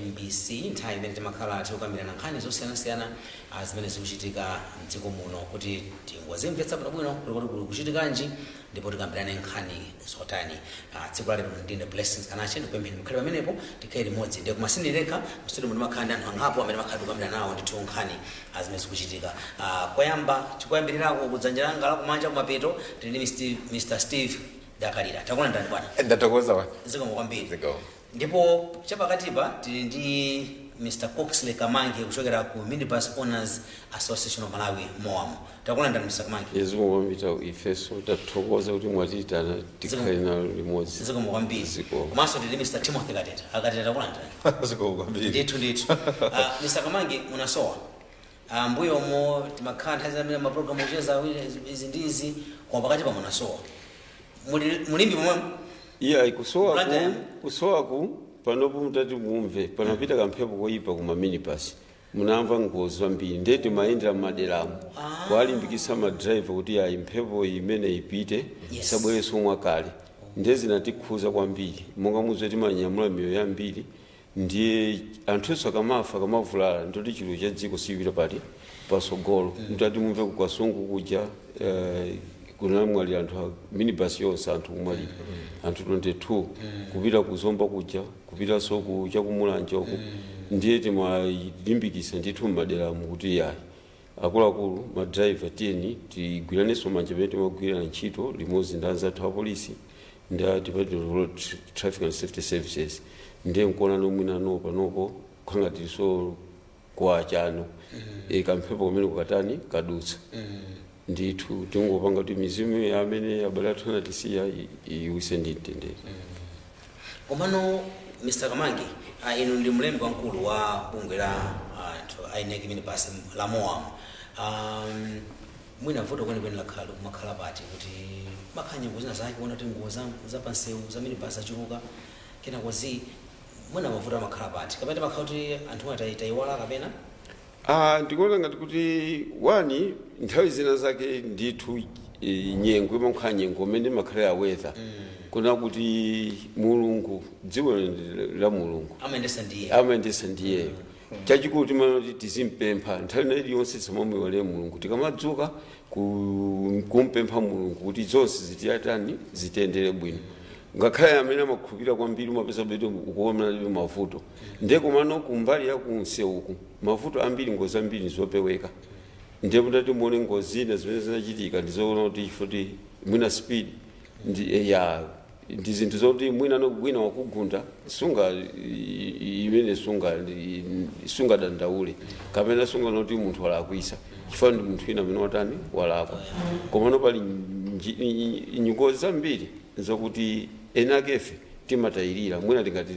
MBC, nthawi imene timakhala tikukambirana nkhani zosiyanasiyana zimene zikuchitika mdziko muno kuti tingozimvetsa bwinobwino kuti kuli kuchitikanji ndipo tikambirane nkhani zotani. Tsiku lalero ndine Blessings Kanache. Ndikupempheni mukhale pamenepo, tikhale limodzi. Ndiye koma sindilekha mu studio muno, ndimakhala ndi anthu angapo amene makhala tikukambirana nawo ndithu nkhani zimene zikuchitika. Koyamba, chikoyambirirako kudzanja langa lakumanja kumapeto, tili ndi Mr Steve Dakalira. Takulandirani, bwana. Ndathokoza wa. Zikomo kwambiri. Zikomo. Ndipo chapakatipa tili ndi Mr Coxley Kamange kuchokera ku Minibus Owners Association of Malawi, MOAM. Takulandirani, Mr Kamange. Zikomo kwambiri. Ifeso tathokoza kuti mwatiyitana tikhale nalo limodzi. Zikomo kwambiri. Zikomo. Komanso tili ndi Mr Timothy Kateta. Akateta, takulandirani. Zikomo kwambiri. Ndithu. Mr Kamange, munasowa. Mbuyomo timakhala nthawi zambiri mapulogalamu kucheza awiri izi ndi izi, koma pakati pa munasowa. Mulimbi momwemo? Iya, kusowaku. Blantyre. Kusowaku panopo mutati mumve, panapita kamphepo koyipa kuma minibus, munamva ngozi zambiri, ndiye timayendera mmaderamo kuwalimbikitsa madraiva kuti ayi, mphepo imene ipite, isabwerenso mwakale. Ndiye zinatikhuza kwambiri, monga mudziwe timanyamula miyoyo yambiri, ndiye anthunso akamafa, akamavulala, ndoti chilulu cha dziko sipita pati pasogolo. Mutati mumve, kukasungu kuja kunamwalira anthu minibus yonse, anthu kumwalira anthu 22. Kupita kuzomba kuja, kupitanso ku chakumulanje uku. Ndiye timalimbikitsa ndithu mmaderamo kuti yayi, akuluakulu, madraiva, tiyeni tigwiranenso manja pamene timagwirana ntchito limodzi ndi anzathu apolisi ndi a Department of Road Traffic and Safety Services. Ndiye nkuona nomwinano panopo khanga tiliso kwachano kamphepo kamene kukatani kadutsa ndithu, tingopanga kuti mizimu ya amene abale athu anatisiya iwuse ndi mtendere. Komano Mr Kamange, inu ndi mlembi wamkulu wa bungwe la anthu eni ake minibus la MOAM. Mwina vuto kwenikweni lakhala kumakhala pati, kuti makhala nyengo zina zake kuona kuti ngozi za pansewu za minibus zachuluka, kenako zi mwina mavuto amakhala pati, kapena timakhala kuti anthu mwina tayiwala kapena? Ah, ndikuona ngati kuti wani, nthawi zina zake ndithu nyengo imakhala nyengo imene imakhala ya weather, kuna kuti Mulungu, dziko ndi la Mulungu. Amayendesa ndiye. Amayendesa ndiyeyo. Chachikulu timaona kuti tizimpempha nthawi ina iliyonse, tisamamwiwale Mulungu. Tikamadzuka kumpempha Mulungu kuti zonse zitiyatani, zitiyendere bwino. Ngakhale amene amakhulupirira kwambiri, umapeza beto ukuona mavuto. Ndiye komano kumbali ya kunsewuku mavuto ambiri, ngozi ambiri nzopeweka. Ndiye mutati muone ngozi zina zimene zinachitika, ndizoona kuti futi mwina speed ndi ya ndi zinthu zoti mwina no wina wakugunda, sunga imene sunga dandaule kapena sunga noti munthu walakwisa, chifukwa ndi munthu wina amene watani, walakwa. Komano pali ngozi zambiri zokuti ena akefe timatayirira, mwina tingati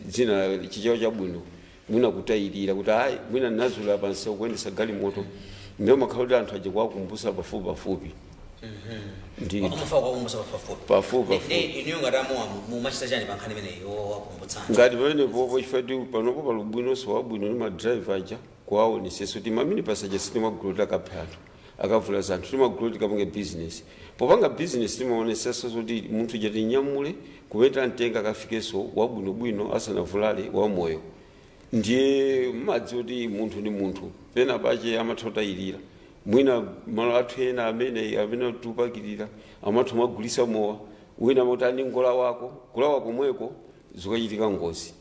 dzina Chichewa chabwino mwina kutayirira, kuti ayi, mwina nazula pansi kuyendesa galimoto. Ndiyo makhala kuti anthu aja kuwakumbusa pafupi pafupi ndi Amafa kuwakumbutsa pafupi. Pafupi pafupi. Inuyo ngati a MOAM mumachita chani pa nkhani imeneyi yowakumbutsa anthu? Ngati pamene popo, chifukwa kuti panopo pali ubwinonso wabwino ndi madraiva aja kuwaonesetsa kuti maminibus aja sitimagula kuti akaphe anthu, akavulaza anthu. Timagula kuti kapange business. Popanga business timaonesetsa kuti munthu uja tinyamule kumene tamtenga akafikenso wabwinobwino, asanavulale, wamoyo. Ndiye mmadzi kuti munthu ndi munthu, pena pache amatha kutayirira. Mwina malo athu ena amene tupakirira amatha magulisa mowa, wina amati ani ngola wako kulawa komweko, zikachitika ngozi.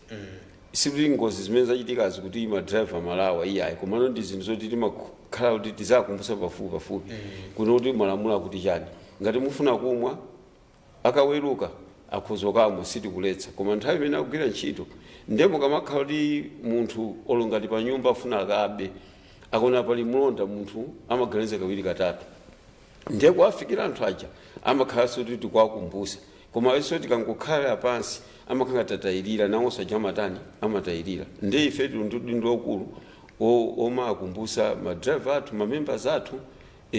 Sikuti ngozi zimene zachitikazi kuti madraiva malawa, iyayi, komano ndi zinthu zoti timakhala kuti tizakumbutsa pafupi pafupi kuno kuti malamulo akuti chani. Ngati mufuna kumwa, akaweruka akhoza kamwa, sitikuletsa, koma nthawi imene akugwira ntchito. Ndiye mukamakhala kuti munthu olo ngati pa nyumba afuna akabe, akaona pali mlonda, munthu amaganiza kawiri katatu. Ndiye kuwafikira anthu aja amakhalanso kuti tikuwakumbusa, koma iso tikangokhala pansi amakhala tatayirira, nawonso aja amatani, amatayirira. Ndiye ife tili ndi udindo waukulu omakumbusa madraiva athu, mamembers athu,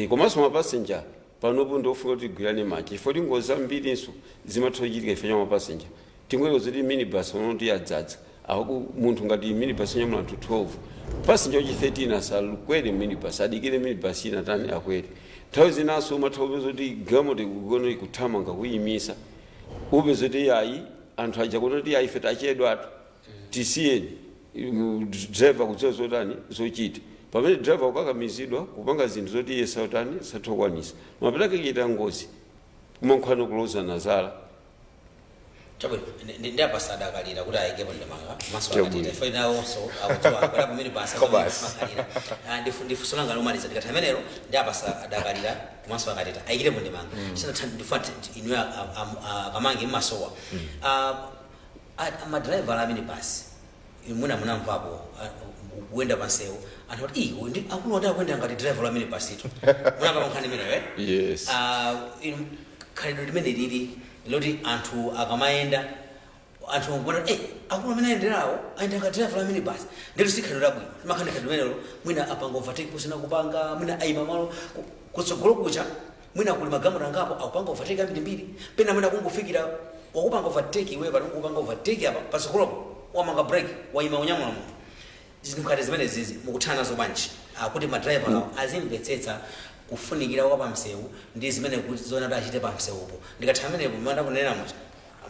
komanso mapasenja. Panopo ndofuna kuti tigwirane manja, chifukwa kuti ngozi zambirinso zimatha kuchitika ife cha mapasenja. Tingoyeza kuti minibus unoti yadzadza aku munthu, ngati minibus nyamula anthu 12, passenger wachi 13 asakwere minibus, adikire minibus ina tani akwere. Nthawi zinanso umatha kupeza kuti galimoto ikukono ikuthamanga, kuyimisa, upeza kuti yayi, anthu aja kuno kuti yayi, ife tachedwatu, tisiyeni. Driver kudziwa zotani zochita, pamene driver kukakamizidwa kupanga zinthu zoti iye sautani, sathokwanisa, mapita kachita ngozi kumankhwano kuloza nazala. Chabwino, ndi apasa adakalira kuti ayikepo ndemanga maso. Chabwino. Akatita ife nawonso akudziwa akwera pamene basa. Kobasi. Makalira. Ndifunso langa lomaliza ndikatha amenero, ndi apasa adakalira komanso akatita ayikepo ndemanga. Ndifuna inuyo akamange mmasowa madraiva amene basi mwina munamvapo kuyenda pansewu anthu ati, "Ii, uyu ndi akulu ati akuyenda ngati driver la minibus." Itu munamva nkhani imeneyo, eh? Yes. Inu, khalidwe limene lili loti anthu akamayenda, anthu akuona, akulu amene ayenderawo ayenda ngati driver la minibus, ndilo si khalidwe labwino. Limakhani khalidwe limenelo, mwina apanga overtake kusina kupanga, mwina ayima malo kutsogolo kucha, mwina kuli magalimoto angapo, akupanga overtake ambirimbiri, pena mwina kungofikira wakupanga overtake iweyo, pano kupanga overtake apa patsogolopo wamanga break, wayima unyamula munthu. Zinthu ngati zimene zizi mukuthana nazo bwanji, akuti madraiva awo azimvetsetsa kufunikira kwa pamsewu ndi zimene kuti zoona kuti achite pamsewupo? Ndikatha amenepo manda kunena mucha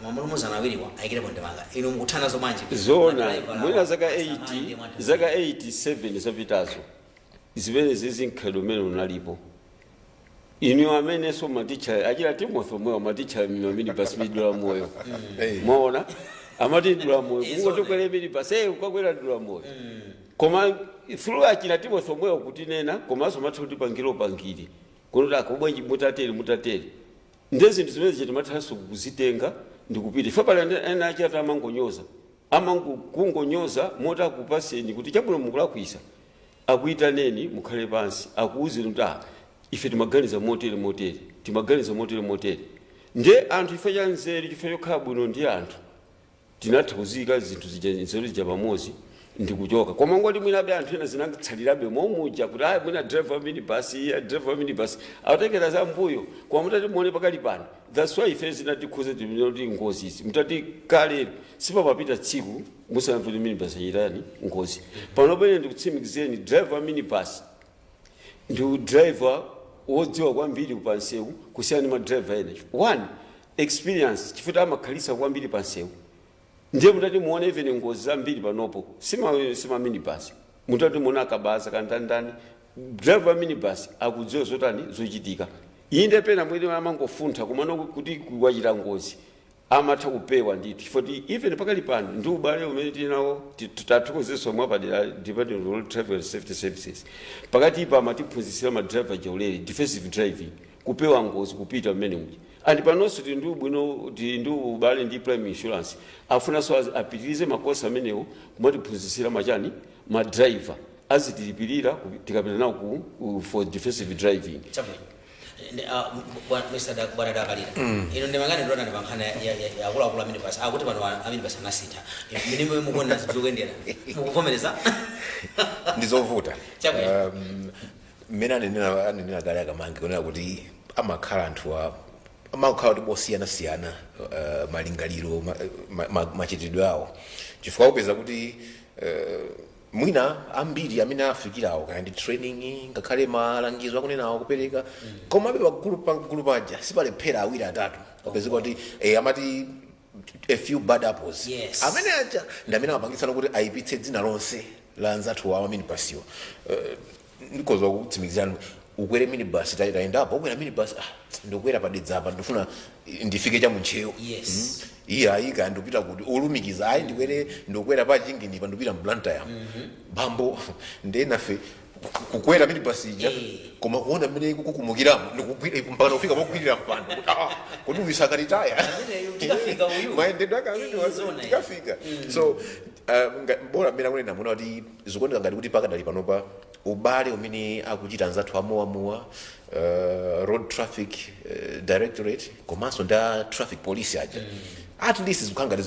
mamulumuzana awiriwa ayikirepo ndemanga. Inu mukuthana nazo bwanji? Zona. Madraiva awo Mwina zaka asamayende 8 mwanthu. zaka 87 zapitazo, zimene zizi mkhalidwe umene unalipo. Inu amenenso maticha achira Timothy omwewo maticha maminibasi midula moyo. Mwaona, amati dula moyo. Izone. Kungotokwera minibasi, ukakwera dula moyo. Koma through achina Timothy omwewo kutinena, komanso matha kuti pangire upangiri kunoti akubwenji mutatere mutatere, ndiye zinthu zimene zija timathanso kuzitenga ndikupita. Ife pali ena achata amangonyoza, amangonyoza moti akupaseni kuti chabwino mukulakwisa, akuitaneni mukhale pansi, akuwuzeni kuti, ah, ife timaganiza motere motere, timaganiza motere motere. Ndiye anthu ife cha nzeru, chifukwa chokhala bwino ndi anthu, tinatha kuziyika zinthu zija, nzeru zija pamodzi ndikuchoka. Koma ngoti mwinabe anthu ena zinatsalirabe momuja kuti ayi, mwina driver wa minibus, iya driver wa minibus akutengera za mbuyo. Koma mutati muone pakali pano, that's why ife zinatikhuza kuti ngozi izi, mutati kale sipamapita tsiku musanamve kuti minibus achitani ngozi. Pano pene ndikutsimikizeni, driver wa minibus ndi driver wodziwa kwambiri pansewu kusiyana ndi madriver ena. One, experience, chifukwa amakhalisa kwambiri pansewu. Ndiye mutati muone even ngozi zambiri panopo sima minibus. Mutati muone akabaza kandandani, driver wa minibus akudziwa zotani zochitika. Inde, pena mwene amangofuntha, komano kuti wachita ngozi amatha kupewa ndithu, chifukwa even pakali pano ndi ubale umene tili nawo, tathokozeso mwapadera Department of Road Traffic and Safety Services, pakati pa amatiphunzitsira madriver jaulere defensive driving, kupewa ngozi kupita mmene muja. And panonso tili ndi ubwino, tili ndi ubale ndi Prime Insurance, afunanso apitirize makosi amenewo kumatiphunzitsira machani, madriver azitilipirira tikapita nawo for defensive driving. Chabwino. Mr. Bwana Dakalira, ino ndimangani ndionani pa nkhani ya akuluakulu amene basi akuti pano amene basi anasintha mene mukuona zikuyendera, mukuvomereza? Ndizovuta. Chabwino. Mmene anenera kale akamange kunena kuti amakhala anthu amakhala kuti bosiyanasiyana malingaliro, machitidwe awo, chifukwa kupeza kuti mwina ambiri amene afikirawo kaya ndi training, ngakhale malangizo akunenawo kupereka, komabe pagulu paja sipalephera awiri atatu kapezeka kuti amati a few bad apples. Amene aja ndi amene amapangitsana kuti ayipitse dzina lonse la anzathu wawo minibasiwo. Ndikhoza kutsimikizirani, ukwere minibus, tayendapo, ukwera minibus, ah, ndikukwera padedza apa, ndifuna ndifike cha muntcheu. Iye ayi, kaya ndikupita kuti ulumikiza, ayi, ndikwere, ndikukwera pa chingini pa, ndikupita mBlantyre bambo. Ndenafe kukwera minibus ija, koma kuona mmene ikukukumukiramo, ndikugwira mpaka kufika pogwirira mpando kuti, ah, kodi uyu sakalitaya? Ameneyu, tikafika uyu. Mayendedwe ake amene Zona. Tikafika. So bola mmene akunena muna kuti zikuoneka ngati kuti pakadali panopa ubale umene akuchita anzathu amowamowa, Road Traffic Directorate komanso nda traffic police aja, at least zikukhala ngati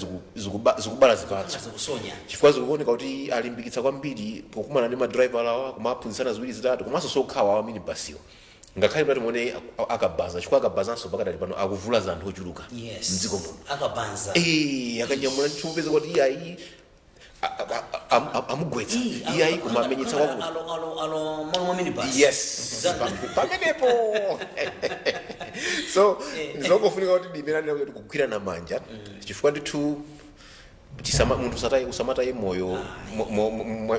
zikubala zipatso. Zikusonya. Chifukwa zikuoneka kuti alimbikitsa kwambiri pokumana ndi madriver awa, kumaphunzitsana ziwiri zitatu, komanso sokhawa awa minibasiwo, ngakhale kuti muone akabaza, chifukwa akabazanso pakadali pano akuvulaza anthu ochuluka mdziko muno. Akabanza. Akanyamula ndithu, upeza kuti iyayi, amugwetsa, iyayi, kumamenyetsa wakuti. Alo malo mwa minibus. Yes, pamenepo. So ndizokufunika kuti ndimerane kuti kugwirana manja, chifukwa ndithu Munthu usamataye moyo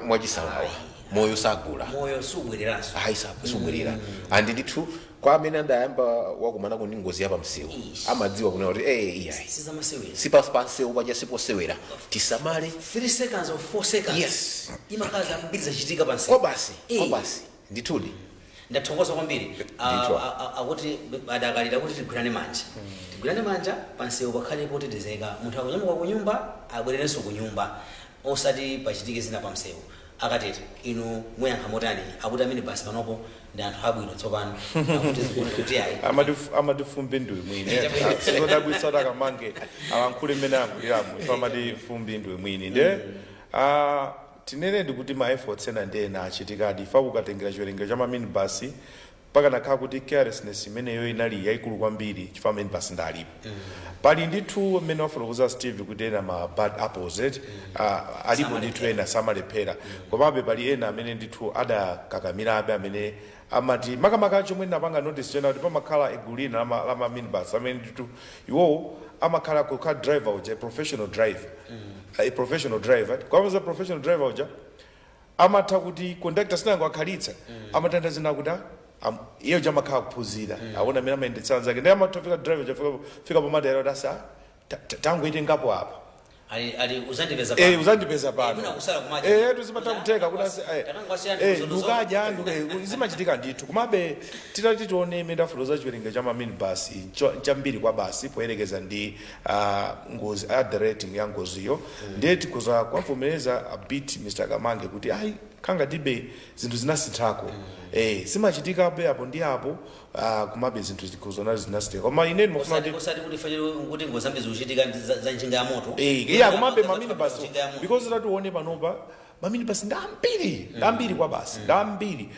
mwachisawawa. Moyo sagula. Moyo subwereranso. Ayi, subwerera. Andi ndithu, kwa amene adayamba wakumanako ndi ngozi yapamsewu, Ish. amadziwa kunena kuti iyayi, Sizamasewera. sipansewu paja siposewera, tisamale. 3 seconds or 4 seconds, imakhala zambiri zachitika pansewu. Kwa basi. Kwa basi, ndithudi. Ndathokoza kwambiri. Ndithu. Akuti adakalira kuti tigwirane manja, tigwirane manja, pansewu pakhale potetezeka. Munthu akunyamuka ku nyumba abwererenso ku nyumba, osati pachitike zina pamsewu. Akatete, inu muyankha motani? Akuti amene basi panopo ndi anthu abwino tsopano, akuti zikuoneka kuti ayi. Amati fumbi ndiwe mwini. Sizodabwitsa kuti Akamange alankhule mmene ayankhuliramo. Ife amati fumbi ndiwe mwini. Nde tinene ndikuti ma efforts ena ndi ena achitikadi. Ife kukatengera chiwerengero cha maminibus, pakanakhala kuti carelessness imeneyo inali yayikulu kwambiri, chifukwa minibus ndalipo pali ndithu mmene wafotokoza Steve kuti ena ma bad apples alipo ndithu, ena samalephera. Komabe pali ena amene ndithu adakakamirabe, amene amati makamaka chomwe ndinapanga notice chena kuti pamakhala igulu lina lama minibus amene ndithu iwowo amakhala kukhala driver uja a professional driver, a professional driver. Kwamaza professional driver uja amatha kuti conductor sinango akhalitsa, amathandazina kuti iye uja amakhala kuphunzira, aona amene amayendetsa anzake, ndi amatha fika driver chafika fika pamadera kuti asa tangoitengapo apa. Ali uzandipeza Eh, uzandipeza pano. Mwina kusala kumadya. Eh, tuzimatha kuteka kuti ndukadya zimachitika ndithu. Komabe titati tione imene ndafotokoza, chiwerengero cha maminibus chambiri kwa basi poyerekeza ndi ngozi, the rating ya ngoziyo, ndiye tikhoza kuwavomereza a bit Mr Kamange kuti ayi, khanga tibe zinthu zinasinthako. Zimachitikabe apo ndi apo, komabe zinthu zikhozona zinasinthika. Koma ine ndimafuna Osati kuti osati kuti faniro kuti ngozi zambiri zikuchitika ndi za njinga ya moto. Iya, komabe maminibus, Njinga ya moto. because tatione panopa maminibus ndi ambiri, ndi ambiri kwa basi, ndi ambiri.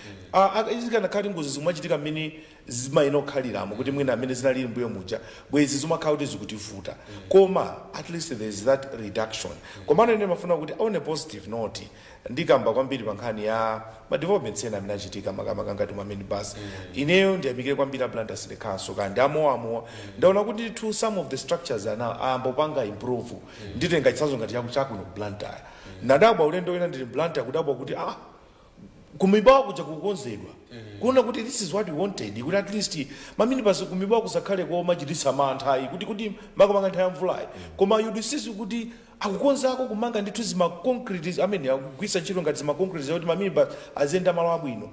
Izikanakhala ngozi zimachitika mmene zimayina okhaliramo kuti mwina amene zinalili mbuyo muja, bwezi zimakhala kuti zikutivuta. Koma at least there is that reduction. Komano ine mafuna kuti on a positive note ndikamba kwambiri pa nkhani ya ma developments ena amene achitika, makamaka ngati ma minibus. Ineyo ndiyamikire kwambiri a Blantyre City Council kandi amowamowa, ndaona kuti to some of the structures ana ambopanga improve. Nditenga chitsanzo ngati chakuno ku Blantyre. Ndadabwa ulendo wina ndili Blantyre, kudabwa kuti kumibawa kuja kukonzedwa, kuona kuti this is what we wanted, kuti at least maminibus kumibawa kusakhale komachititsa mantha ayi, kuti makamaka nthawi ya mvulayi. Koma you'd see kuti akukonzako kumanga ndithu zima concrete amene akugwisa ntchito ngati zima concrete zakuti maminibus aziyenda malo abwino.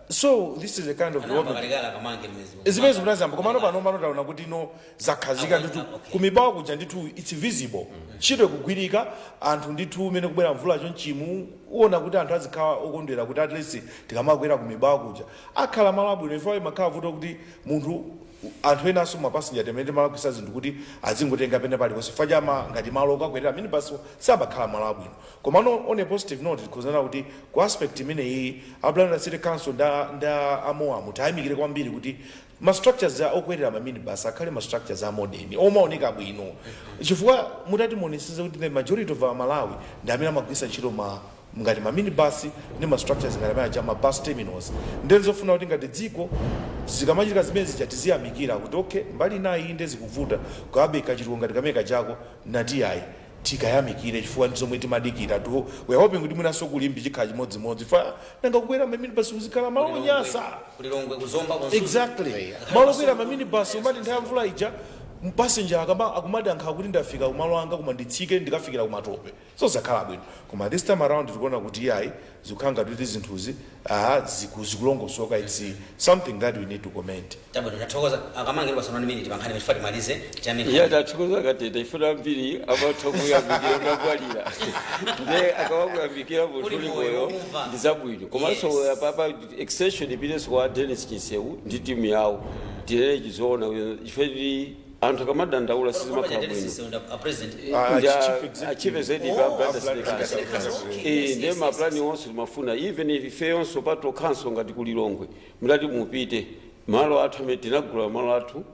So this is a kind of Anayamba development. kalekale Akamange limezi. Zimene zikunazamba, komano pano pano taona kuti ino zakhazika ndithu. Kumibawa kuja ndithu it's visible, ntchito ikugwirika. Anthu ndithu umene kubwera mvula chonchimu, uona kuti anthu azikhala okondwera kuti at least tikamakwera kumibawa kuja akhala malo abwino. Ifo imakhala vuto kuti munthu, anthu enanso mapasinja temene timalakwisa zinthu kuti azingotenga pene paliponse fachama ngati malo okakwerera minibus samakhala malo abwino. Komano on a positive note tikhuzana kuti ku aspect imeneyi a Blantyre City Council nda amoamu tayamikire kwambiri kuti ma structures a okwerera ma minibus akhale ma structures a modern omaoneka bwino, chifukwa mutati muoneseze kuti the majority of our Malawi ndi amene amagwisa ntchito ma ngati ma minibus ndi ma structures ngati amene aja ma bus terminals. Ndiye zofuna kuti ngati dziko zikamachitika zimene zija tiziyamikira kuti okay, mbali inayi inde zikuvuta, komabe kachituko ngati kamene kachako nati ayi, tikayamikire chifukwa ndi zomwe timadikira. We are hoping kuti mwinanso kulimbi chikhala chimodzimodzi fa nanga kukwera ma minibus kuzikhala malo onyasa. Kulilongwe, kuzomba, ku Mzuzu. Exactly, malo okwera ma minibus umati nthawi ya mvula ija mpasenja akumadankha kuti ndafika kumalo anga koma nditsike ndikafikira kumatope, so zakhala bwino. Koma this time around tikuona kuti iyayi, zikukhala ngati kuti zinthuzi zikulongosoka. It's something that we need to comment. Chabwino, tathokoza Akamange. Pasano minute pankhani ife timalize chame. Iye atathokoza Katete ifuna ambiri amatha kuyamikira unagwalira, nde akawakuyamikira munthu Uli uli moyo, moyo umva. ndi zabwino. Komanso papa extension ipitenso kwa Dennis Chinsewu ndi timu yawo. Tilere chizoona, ife tili anthu akamadandaula sizimakhala bwino. A president. Chief executive. Chief executive Oh, a Blantyre City Blantyre Council. Council. Ndiye maplani onse timafuna, even ife yonso pato council ngati kulilongwe, mudati mupite malo athu amene tinagula malo athu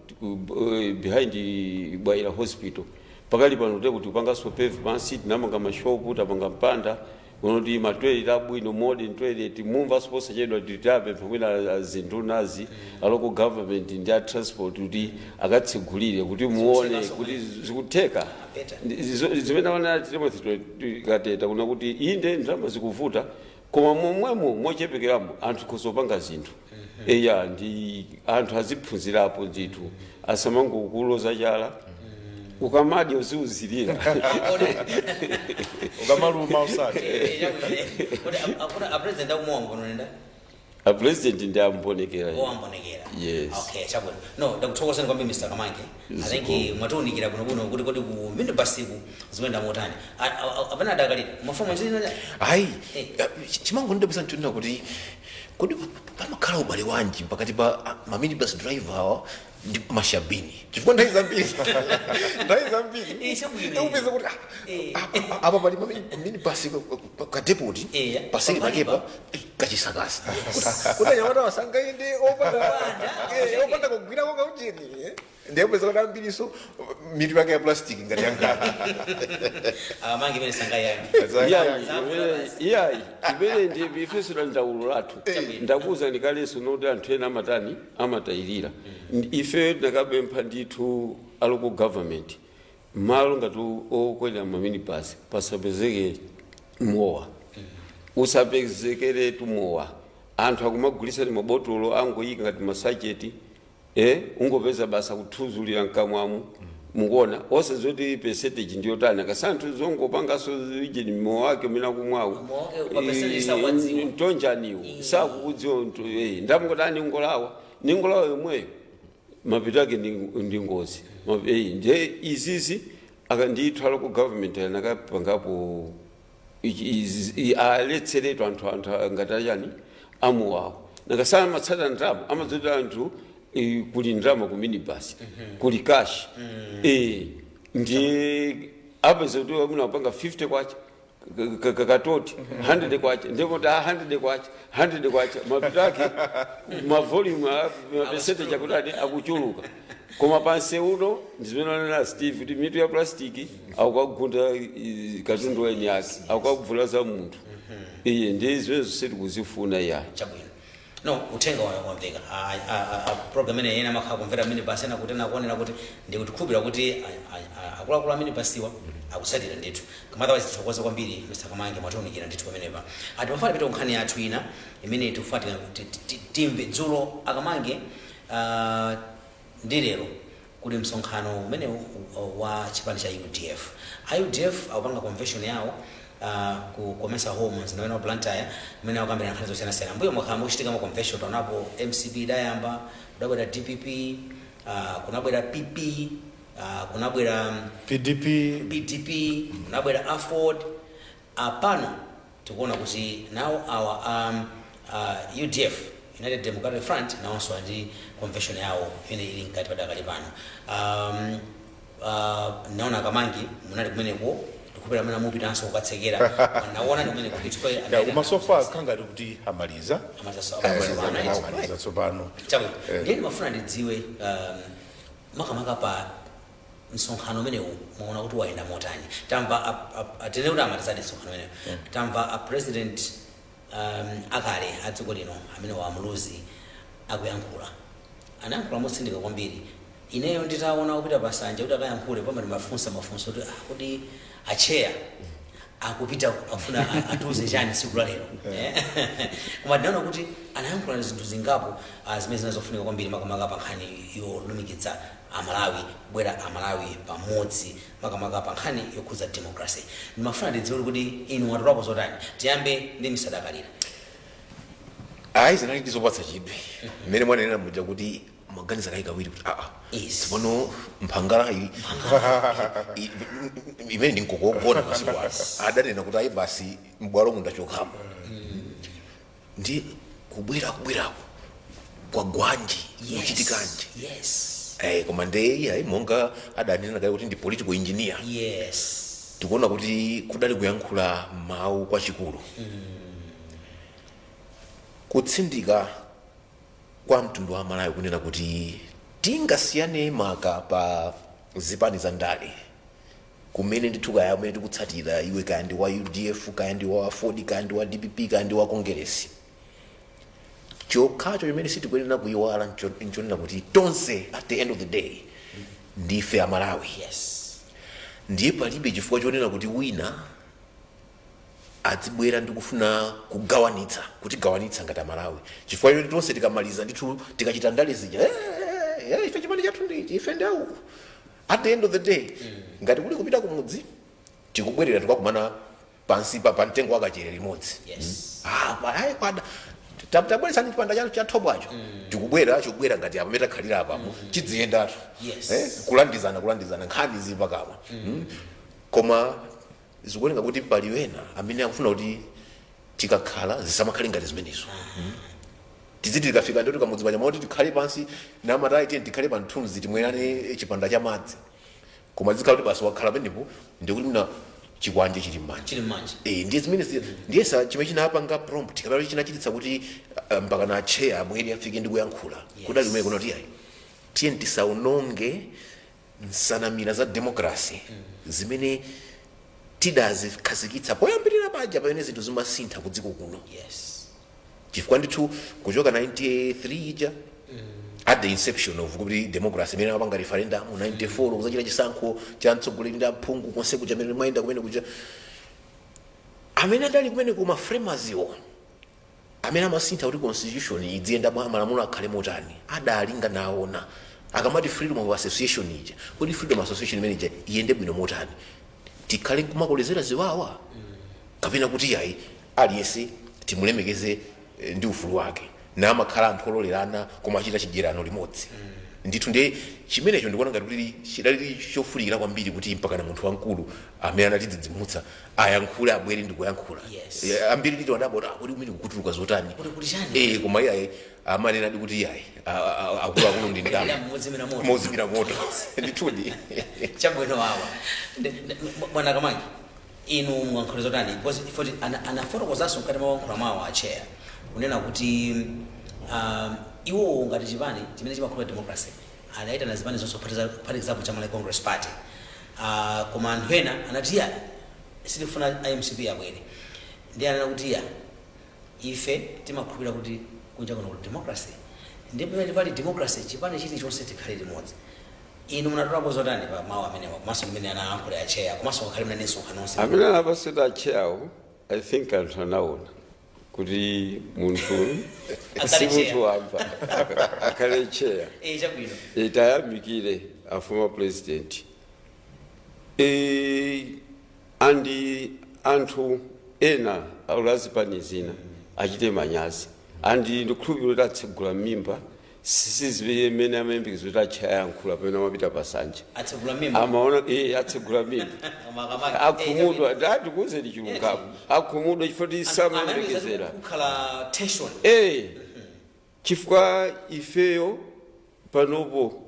behind Bwaira Hospital, pakali pano te kuti kupanganso pave pansi, tinamanga mashopu, tapanga mpanda. Unoti matoilet abwino, modern toilet, mumva siposachedwa titapempha mwina zinthu nazi a local government ndi a transport kuti akatsegulire kuti muone kuti zikutheka. Better. Zimene aona Timothy Kateta kuna kuti inde ndalama zikuvuta, koma momwemo mochepekeramo anthu khozopanga zinthu. Eya, ndi anthu aziphunzirapo ndithu, asamangokuloza chala. Ukamadya uziuzirira. Ukamaluma usati. Kuti apresident akumowa mkononenda? A president ndi ambonekera. Owambonekera. Yes. Okay, chabwino. No, ndakuthokozani kwambiri, Mr Kamange. I think mwatiunikira bwinobwino kuti kodi ku minibasiku zikuyenda motani. Apena adakalira mafomu nzina. Ayi. Eh. Chimangondidabwitsa nchonena kuti kodi pamakhala ubale wanji pakati pa maminibus driver awa ndi mashabini? Chifukwa nthawi zambiri Eh, chabwino. upeza kuti Eh. apa pali minibus kadepoti paseli pambalipa. pakepa kachisakasa kuti anyamata wasangaende opanda kugwirako kaucheni. Ndiye upeza kuti ambiriso mitu yake ya plastic ngati yankhala. Amange imene sangayani. Iyayi, iyayi, imene ndi ifeso ndaulo lathu. Ndakuza ndikalenso noti anthu ena amatani, amatayirira. Ife tinakapempha ndithu a local government, malo ngati okwera maminibus pasapezeke mowa, usapezekeretu mowa. Anthu akumagulisa ndi mabotolo angoyika ngati masacheti, ungopeza basa kuthuzulira mkamwamu. Mukuona osazoti percentage ndiyotani akasanthu zongopangaso ijeni mowa wake umene akumwawo. Mowa wake pa percentage sakuwadziwa. Ntonjaniwo sakukudziwa. Ndamukotani ngolawa ningolawa yomweyo, mapito ake ndi ngozi. Nde izizi akandithu local government anakapangapo aletseretu anthu ngati achani amuwawo nakasana matsata ndalama, amadzoti anthu kuli ndalama ku minibus, kuli cash. Ndi apeza kuti amuna apanga 50 kwacha, katoti 100 kwacha, ndipo ta 100 kwacha, 100 kwacha, mapito ake mavolume, mapercentage akutani, akuchuluka. Koma panse uno ndizimene wanena Steve kuti mitu ya plastiki akukagunda katundu weni ake, akukavula za munthu. Iye ndi zimene zonse tikuzifuna iya. Chabwino. No, uthenga wayo wamveka. Program imene ena amakhala kumvera minibus, ena kuti ena kuti ndikukhulupirira kuti akuluakulu a minibasiwa akusatira ndithu. Koma otherwise tithokoze kwambiri, Mr Kamange, mwatiunikira ndithu pamenepa. Timafuna tipite ku nkhani yathu ina imene tikufuna timve. Dzulo, Akamange, ndi lero kuli msonkhano umene wa chipani cha UDF. A UDF akupanga convention yawo ku Comesa Hall mzinda umene wa Blantyre, kumene akukambirana nkhani zosiyanasiyana. Mbuyo mwakhala mukuchitika ma convention, taonapo MCP idayamba, kudabwera DPP, kunabwera PP, kunabwera PDP. PDP, kunabwera AFORD. Apano tikuona kuti nawo awa UDF, United Democratic Front, nawonso ali convention yawo imene ili mkati padakali pano. Naona Kamangi munali kumeneko, ndikupera amene mupitanso kukatsekera, naona ndi kumeneko ndithu. Ya, koma so far khangati kuti amaliza. Amaliza. Amaliza tsopano. Chabwino. Ndiye ndimafuna ndidziwe makamaka pa msonkhano umenewu mwaona kuti wayenda motani? Tamva tene kuti amalizadi msonkhano umenewu, tamva a president akale a dziko lino amene wa Muluzi akuyankhula, anayankhula motsindika kwambiri. Ineyo nditaona kupita pasanja kuti akayankhule, pamene mafunsa mafunso kuti kuti acheya akupita afuna atiuze chani tsiku la lero? Koma ndinaona kuti anayankhula zinthu zingapo zimene zinazofunika kwambiri, makamaka pa nkhani yolumikitsa Amalawi, kubwera Amalawi pamodzi, makamaka pa nkhani yokhudza democracy. Ndimafuna ndidziwe kuti inu mwatulapo zotani. Tiyambe ndi Msadakalira. Ayi, zinali ndizopatsa chidwi mmene mwanenera muja kuti maganiza kayi kawiri kuti aa, tsopano mphangala imene ndi nkokogona masiku ano adanena kuti ayi basi, m'bwalo mundachokamo ndi kubwera kubwerako kwa gwanji, kuchitikanji? Koma ndiye ayi, monga adanena kale kuti ndi political engineer, tikuona kuti kudali kuyankhula mawu kwachikulu, kutsindika kwa mtundu wa Malawi kunena kuti tingasiyane maka pa zipani za ndale. Kumene ndithu kaya kumene tikutsatira iwe, kaya ndi wa UDF, kaya ndi wa Ford, kaya ndi wa DPP, kaya ndi wa Kongeresi, chokhacho chimene sitikuyenera kuyiwala nchonena kuti tonse at the end of the day ndife Amalawi. Ndiye palibe chifukwa chonena kuti wina adzibwera ndi kufuna kugawanitsa, kutigawanitsa ngati Amalawi, chifukwa choti tonse tikamaliza ndithu tikachita ndale zija, ife chipani chathu ndichi, ife ndi auku, at the end of the day ngati kuli kupita kumudzi tikubwerera, tikakumana pansi pa mtengo wakachere limodzi. Ah, ayi kwada tabweretsani chipanda cha thobwacho, tikubwera, chikubwera ngati apa metakhalira apapo, chidziyendatu. Kulandizana, kulandizana nkhani zipakamwa. Koma zikuoneka kuti pali wena amene akufuna kuti tikakhala zisamakhale ngati zimenezo. Tiziti tikafika ndoti kamudzi paja moti tikhale pansi namatayi, tiye tikhale pa mthunzi timwerane chipanda cha madzi, koma zikhala kuti basi wakhala pamenepo ndikuti mna chikwanje chili m'manja. Chili m'manja. Ndiye zimene ndiye sa chimene chinapanga prompt kapena chinachititsa kuti mpaka na chair abwere afike ndi kuyankhula. Kuti ali kumene kuno tiyayi, tiye tisaononge nsanamira za democracy zimene tidazikhazikitsa poyambirira paja pamene zinthu zimasintha ku dziko kuno, chifukwa ndithu kuchoka 93 ija, at the inception of kuti democracy imene amapanga referendum 94, kuzachita chisankho cha mtsogoleri ndi aphungu konse kuja amene mwayenda kumene kuja, amene adali kumene kuma framers iwo amene amasintha kuti constitution idziyenda mwa malamulo akhale motani, adalinga naona akamati freedom of association ija, kuti freedom association imene ija iyende bwino motani, tikhale kumakolezera ziwawa kapena kuti yayi, aliyense timulemekeze ndi ufulu wake, namakhala anthu ololerana koma achita chidyerano limodzi ndithu. Ndiye chimenecho ndikuona ngati kuti chidali chofunikira kwambiri kuti mpaka na munthu wamkulu amene anatidzidzimutsa ayankhule, abwere ndi kuyankhula. Ambiri nditi wadabwa kuti kumene kukutuluka zotani. Kuti chani? Koma iyayi, amanenadi kuti iyayi, akuluakulu ndi ndama. Mozimira moto. Mozimira moto ndithudi. Chabwino, wawa bwana Kamangi, inu mwankhula zotani? Because ifoti anafotokozanso mkati mwa wankhula mwawo a chair kunena kuti iwowo ngati chipani chimene chimakhulupirira democracy adayitana zipani zonse kuphatikizapo cha Malawi Congress Party, koma anthu ena anati iya, sitifuna IMCP abwere. Ndi anena kuti iya, ife timakhulupirira kuti kunja kuno kuli democracy, ndipo pamene pali democracy chipani chilichonse tikhale limodzi. Inu munatolapo zotani pa mawu amenewa, komanso mmene anayankhula a chair, komanso ngakhale mnane msonkhano onse? Amene anapaseta a chairwo, I think anthu anaona kuti munthu Akhale si chair. munthu wamba akhale chair. Chabwino. Tayamikire a former president andi anthu ena aulazipani zina achite manyazi, andi ndikhulupirira kuti atsegula mimba sizimene amayembekezo kuti achayankhula pamene amapita pasanja. Atsegula mimba. Amaona atsegula mimba. Koma Kamangi, Akhumudwa, ndikuuzeni chilungamo, akhumudwa chifukwa kuti samayembekezera. Kukhala tension. Chifukwa ifeyo panopo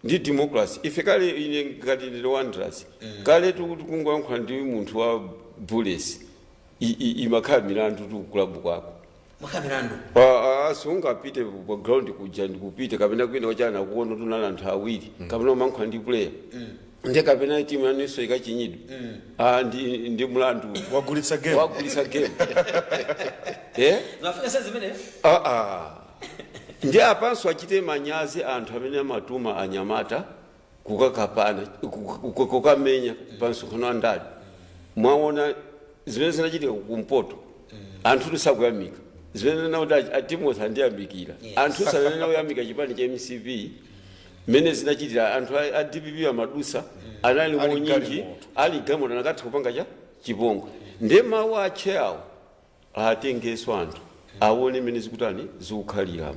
ndi democracy, ife kale, ine ngati ndine Wanderers, kale tikuti kungoyankhula ndi munthu wa Bullets imakhala milandu tu kulabu kwako. Mwakhala milandu. Sungapite pa ground kuja ndikupita kapena kuyenda kwachana kuona tunali anthu awiri kapena umankhula ndi player ndiye kapena timu yanunso ikachinyidwa. Ah, ndi mlandu. Wagulitsa game. Wagulitsa game. Zimafika sa zimene. Ah, ah. Ndi apanso achite manyazi anthu amene amatuma anyamata kukakapana, kukamenya pa msonkhano wa ndale. Mwaona zimene zinachitika kumpoto, anthu tisakuyamika zimene nakuti a Timothy andiyamikira. Anthu sanene kuyamika chipani cha MCP mmene zinachitira, anthu a DPP amadusa anali Ali munyinji. galimoto. Ali galimoto anakatha kupanga cha chipongwe. Ndiye mawu a chairwo atengeso anthu aone mmene zikutani zikukhalira,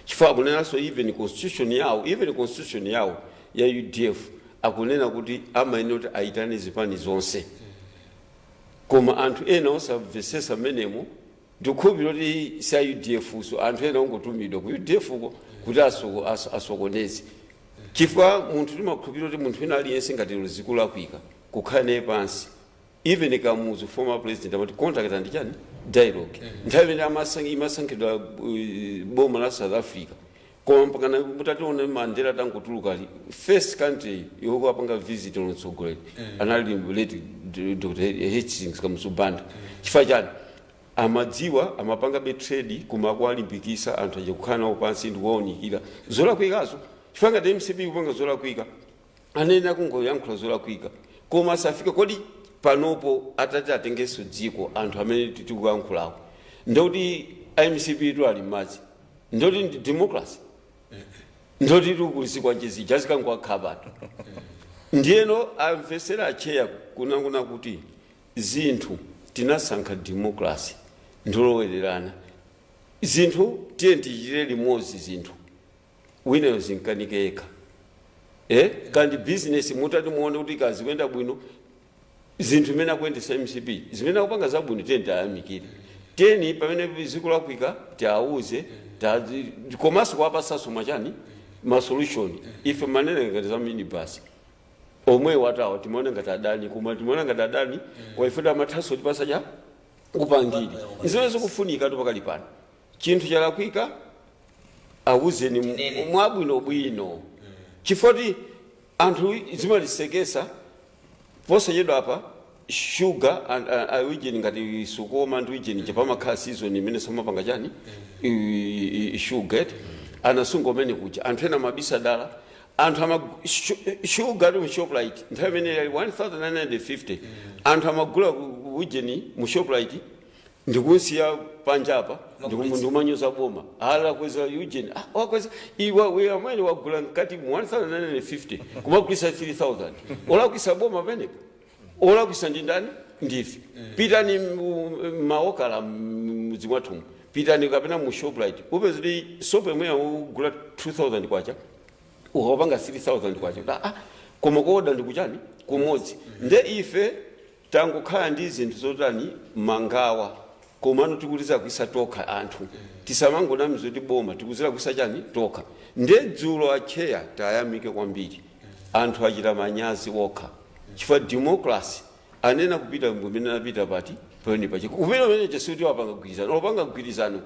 chifukwa akunenanso even constitution yawo ya UDF akunena kuti amayenera kuti aitane zipani zonse, koma anthu ena osamvesesa mmenemo, ndikukhulupirira kuti si a UDF so anthu ena ongotumidwa ku UDF ko kuti asokoneze, chifukwa munthu timakhulupirira kuti munthu wina aliyense ngati zikulakwika kukhala naye pansi. Even Kamuzu, former president, amati contact and chani dialogue. Nthawi imene imasankhidwa boma la South Africa, Koma mpakana mutatione Mandela tangotuluka, first country yokapanga visit lotsogoleri anali late Dr Hastings Kamuzu Banda. Chifukwa chani? Amadziwa amapanga be trade, koma akuwalimbikisa anthu aja kukhala nawo pansi ndi kuwaunikira zolakwikazo. Chifukwa ngati MCP kupanga zolakwika, anene akungoyankhula zolakwika, koma asafika. Kodi panopo atati atengenso dziko anthu amene tikuyankhulawo, ndekuti MCP tu ali m'madzi, ndoti ndi democracy, ndoti tikulisikwa chizija zikangowakhapatu. Ndiyeno amvesera acheya kunanguna kuti zinthu tinasankha democracy, ndolowererana zinthu, tiye tichitire limodzi zinthu, winayo zinkanike yekha. Kandi business mutati muone kuti kazikuyenda bwino zinthu imene akuyendesa MCP, zimene akupanga zabwino, tiye tiyamikire, tiyeni pamene zikulakwika tiawuze, komanso kuwapasanso machani, ma solution. Ife manene ngati za minibus omwe watawa timaona ngati adani, koma timaona ngati adani kwa ife amathanso tipasa cha upangiri zimene zikufunika tu pakali pano. Chinthu chalakwika, awuzeni Tinene. mwabwinobwino, chifukwa anthu zimalisekesa posachedwa apa. Sugar ujeni ngati sukoma ndi ujeni chapamakhala season imene samapanga chani sugar anasunga umene kuja anthu ena mabisa dala anthu ama sugar mu Shoprite nthawi imene yali 1950, anthu amagula ujeni mu Shoprite ndikunsiya panjapa, ndikumanyoza boma ala kweza ujeni, ah, wakweza iwe we amene wagula mkati mu 1950 kumagulisa 3000, olakwisa boma penepo, olakwisa ndi ndani? Ndife. Pitani maokala mudzi mwathumu, pitani kapena mu Shoprite, upeza kuti sopo imwe ugula 2000 kwacha ukapanga 3000 kwacha. Kuti, ah, koma kuoda ndikuchani kumodzi. Nde ife tangokhala ndi zinthu zotani mangawa, komano tikutiza kuisa tokha anthu, tisamangonamiza kuti boma tikuzira kuisa chani tokha. Nde dzulo acheya tayamike kwambiri, anthu achita manyazi okha, chifukwa democracy anena kupita kumene anapita pati pamene pachi kumene pamene chasuti wapanga gwirizano, opanga gwirizano.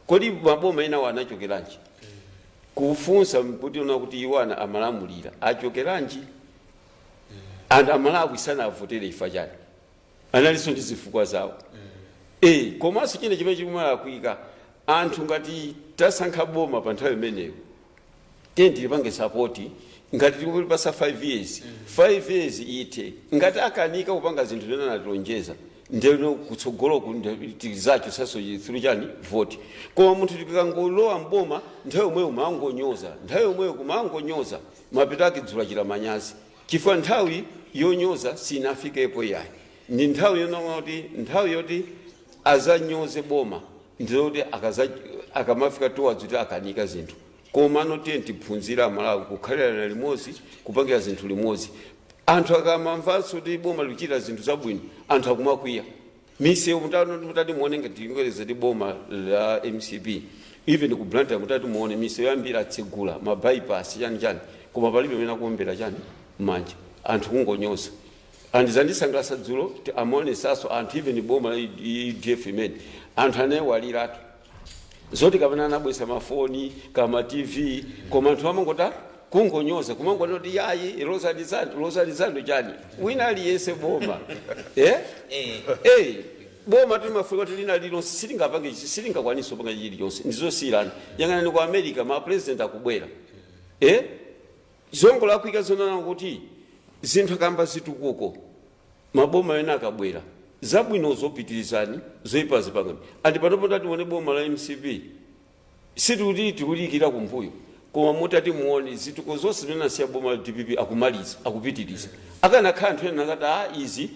Kodi maboma ena anachokeranji? Kufunsa kuti ona kuti iwo amalamulira achokeranji? Anthu Amalawi sanavotere ifa chani? Analinso ndi zifukwa zawo. Komanso chine chimene chikumalakwika, anthu ngati tasankha boma pa nthawi imeneyo, tiye tilipange support. Ngati tikulipasa 5 years, 5 years ite, ngati akanika kupanga zinthu zimene anatilonjeza, ndeno kutsogoloku tizacho saso through chani, vote. Koma munthu tikangolowa mboma, nthawi yomweyo kumangonyoza, nthawi yomweyo kumangonyoza, mapeto ake dzulo achita manyazi, chifukwa nthawi yonyoza sinafikepo yayi. Ndi nthawi yonoma kuti nthawi yoti azanyoze boma ndiyoti akamafika towards kuti akanika zinthu. Koma tiye tiphunzira Amalawi kukhalirana limodzi, kupangira zinthu limodzi. Anthu akamamvanso kuti boma likuchita zinthu zabwino, anthu akumakwiya. Misewu mutati muone, ngati tingoyerekeza ti boma la MCP, even ku Blantyre mutati muone misewu yambiri atsegula, ma bypass, chani chani, koma palibe amene akuombera chani manja, anthu kungonyoza. And zandisangalatsa dzulo amaonesanso anthu, even boma la UDF imene anthu anayewaliratu zoti kapena anabwesa mafoni kama TV, koma anthu amangota kungonyoza, kumangona kuti yayi, lozani zanu, lozani zanu chani, wina aliyense boma. Boma timafika kuti lina lilonse silingapange, silingakwanise kupanga chilichonse, ndizosiyirana. Yang'anani ku America, ma president akubwera, zongolakwika zonena kuti zinthu akamba zitukuko, maboma ena akabwera, zabwino zopitirizani, zoyipa zipangani. Andi panopo tatione boma la MCP, situti tikulikira kumbuyo, koma mutati muone zitukuko zonse zimene asiya boma la DPP akumaliza, akupitiriza. Akanakhala anthu ena nakati a izi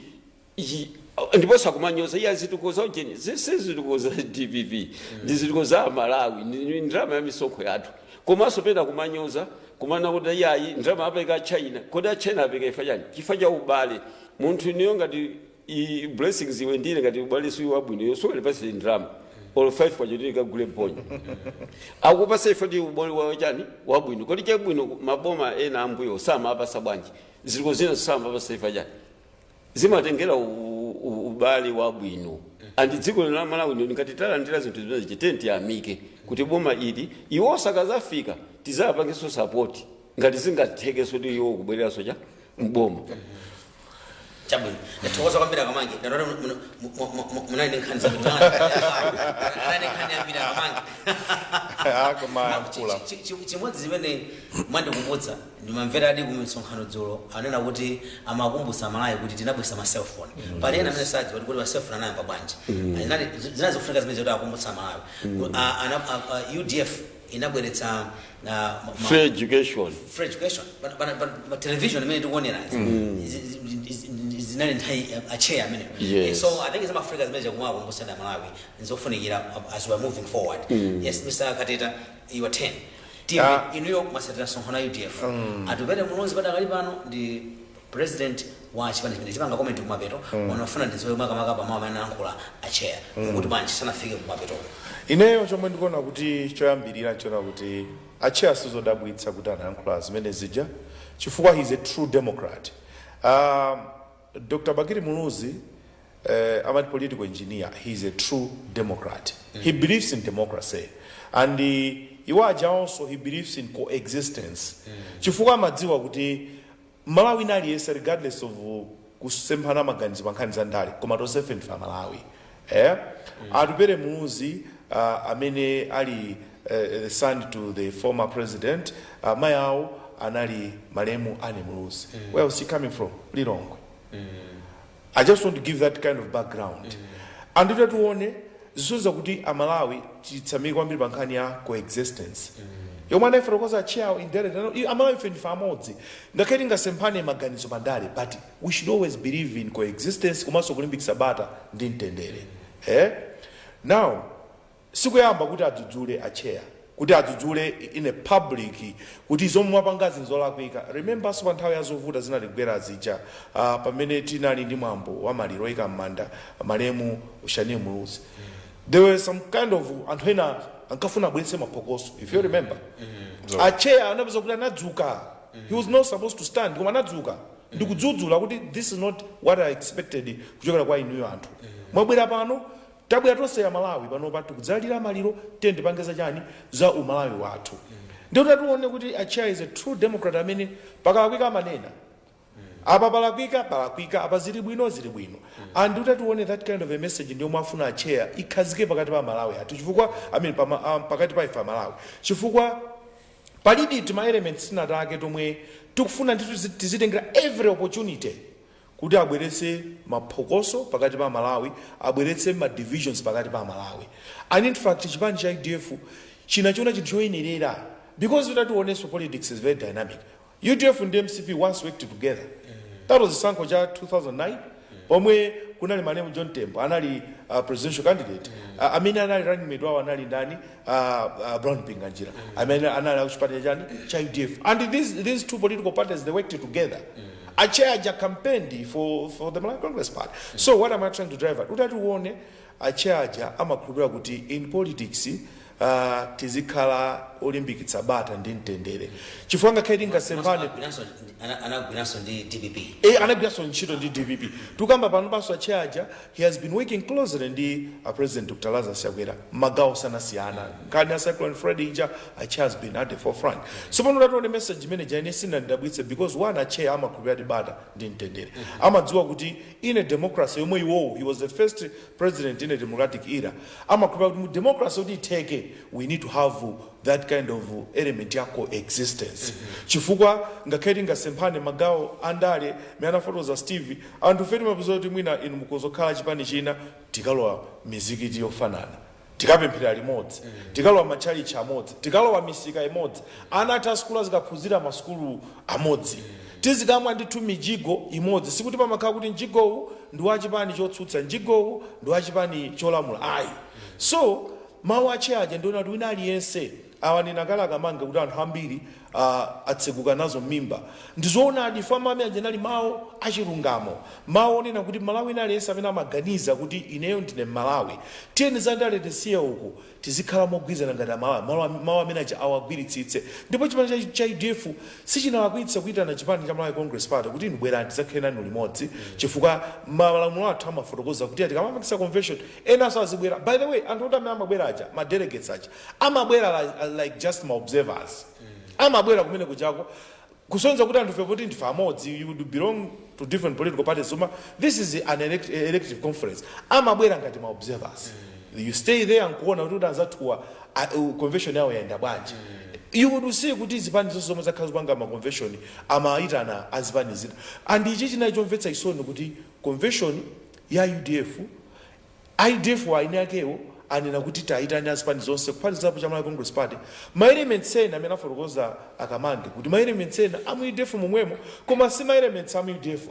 ndiponso akumanyoza iya zitukuko za ujeni, si zitukuko za DPP, ndi zitukuko za Malawi, ndi ndalama ya misonkho yathu. Komanso pena kumanyoza, kumana kuti iyayi, ndalama apeka China. Kodi a China apeka ifa chani? Chifukwa cha ubale. Munthu niyo ngati Blessings, iwe ndine, ngati ubale si wabwino, iwe sungalipase ndalama olo 5 kwacha kagule bonya. Akupasa ife ndi ubale wawo chani wabwino. Kodi chabwino maboma ena ambuyo samapasa bwanji? Zitukuko zina samapasa ifa chani? Zimatengera ubale wabwino. And dziko lino la Malawi lino ngati talandira zinthu zimene chitenti tiyamike kuti boma ili iwo sakazafika, tizapangenso support ngati zingathekenso kuti iwo kubwereranso cha mboma. Chabwino, ndathokoza kwambiri, Akamange. Ndatola munali ndi nkhani zabwino, anali ndi nkhani yambiri Akamange. Koma yankhula. Chimodzi chimene mwandikumbutsa, ndimamvera adi ku misonkhano dzulo, anena kuti amakumbutsa Malawi kuti tinabwesa ma cellphone. Pali ena amene sadziwa kuti ma cellphone anayamba bwanji. Zinali zofunika zimene zoti akumbutsa Malawi. UDF inabweretsa Free education. Free education. But television imene tikuonera zinali nthawi acheya ameneyo. Yes. So I think zimafrika zimene zakumakumbusana Malawi nzofunikira as we are moving forward. Yes, Mr Kateta, your turn. TV. Inuyo mwasatira msonkhano wa UDF. Atupele Muluzi padakali pano ndi president wa chipani chimene chipanga comment kumapeto. Wanafuna ndidziwe makamaka pamawu amene anayankhula acheya kuti bwanji sanafike kumapetoko? Ineyo chomwe ndikuona kuti choyambirira nchiona kuti acheya sizodabwitsa kuti anayankhula zimene zija, chifukwa he is a true democrat. Dr Bakili Muluzi, amati political engineer, he is a true democrat. He believes in democracy and iwo aja also, he believes in coexistence, chifukwa amadziwa kuti Malawi aliyense, regardless of kusemphana maganizo pa nkhani za ndale, koma tonsefe ndife Amalawi, eh? Atupele Muluzi, amene ali the son to the former president, mayi awo anali malemu Anne Muluzi. Where was he coming from? Lilongwe. I just want to give that kind of background. And tione zisonyeza kuti Amalawi titsamike kwambiri pa nkhani ya coexistence yomwe anayifotokoza chair indirect. Amalawi ife ndife amodzi, ngakhale tingasemphane maganizo pandale, but we should always believe in coexistence komanso kulimbikitsa bata ndi mtendere, eh? Now, sikuyamba kuti adzudzule acheya, kuti adzudzule in a public kuti zomwe mwapangazi nzolakwika. Remember, pa nthawi ya zovuta zinatigwera zija, pamene tinali ndi mwambo wa maliro oyika m'manda malemu Shanil Muluzi, there were some kind of anthu ena ankafuna abweretse maphokoso. If you remember, acheya anapeza kuti anadzuka. He was not supposed to stand, koma anadzuka ndikudzudzula kuti this is not what I expected kuchokera kwa inuyo. Anthu mwabwera pano, tabwera tonse ya Malawi panopa tikudzalira maliro, tiye tipange zachani, za umalawi wathu. Ndiye tatione kuti acheya is a true democrat amene pakalakwika amanena apa palakwika, palakwika apa, zili bwino, zili bwino. And utatione that kind of a message ndiyo afuna acheya ikhazike pakati pa Malawi athu, chifukwa, I mean, pakati pa ife Amalawi, chifukwa palidi tima elements tinatake tomwe tikufuna ndithu tizitengera every opportunity kuti abweretse maphokoso pakati pa Malawi, abweretse ma divisions pakati pa Malawi. And in fact, chipani cha UDF chinachiona chinthu choyenerera, because utationenso politics is very dynamic. UDF ndi MCP once worked together. That was chisankho cha 2009 pomwe kunali malemu John Tembo anali presidential candidate. Amene anali running mate wawo anali ndani? Brown Mpinganjira, amene anali akuchipani chani, cha UDF. And these two political parties, they worked together. Achair campaigned for the Malawi Congress Party. So what am I trying to drive at? Utati uone, achair amakhulupirira kuti in politics tizikhala olimbikitsa bata ndi mtendere, chifukwa ngakhale tingasemphane. Anagwiranso ndi DPP. E, anagwiranso ntchito ndi DPP. Tukamba pano paso achair, he has been working closely ndi President Dr Lazarus Chakwera magawo osiyanasiyana. Nkhani ya Cyclone Freddy ija, achair has been at the forefront. So pano tatione message imene jaine sinandidabwitse, because one, achair amakhulupirira bata ndi mtendere. Amadziwa kuti in a democracy yomwe iwowo, he was the first president in a democratic era, amakhulupirira kuti mu democracy kuti itheke, we need to have that kind of element ya coexistence, chifukwa ngakhale tingasemphane magawo andale, mene anafotokoza Steve, anthu fe timapeza kuti mwina inu mukuzokhala chipani china, tikalowa mizikiti yofanana, tikapemphera limodzi, tikalowa matchalichi amodzi, tikalowa misika imodzi, ana athu asukulu azikaphunzira masukulu amodzi, tizikamwa ndithu mijigo imodzi. Sikuti pamakhala kuti mjigowu ndi wachipani chotsutsa, mjigowu ndi wachipani cholamula, ayi. So mawu ache aja ndiona kuti wina aliyense Awanena kale Akamange kuti anthu ambiri atsekuka nazo m'mimba. Ndizoonadi, famami aja anali mawu achilungamo, mawu onena kuti Malawi ina aliyense amene amaganiza kuti ineyo ndine Mmalawi, tiyeni zandale tisiye uku, tizikhala mogwirizana ngati Amalawi. Mawu amene aja awagwiritsitse. Ndipo chipani cha UDF sichinalakwitsa kuyitana chipani cha Malawi Congress Party kuti inu bwerani tizakhale nanu limodzi, chifukwa malamulo athu amafotokoza kuti tikamapangisa convention enanso azibwera. By the way, anthu oti amene amabwera aja, ma delegates aja amabwera like just ma observers, amabwera kumene kujako kusonyeza kuti anthu fe poti ndife amodzi. You would belong to different political parties, koma this is an elective conference. Amabwera ngati ma observers. You stay there nkuona kuti anzathuwa convention yawo yayenda bwanji. You would see kuti zipani zonse zomwe zakhala zopanga ma convention amayitana azipani zina. And ichi chinali chomvetsa chisoni kuti convention ya UDF, UDF aini akewo anena kuti tayitani azipani zonse kuphatikizapo cha Malawi Congress Party. Ma elements ena amene afotokoza Akamange kuti ma elements ena amu UDF momwemo, koma si ma elements amu UDF,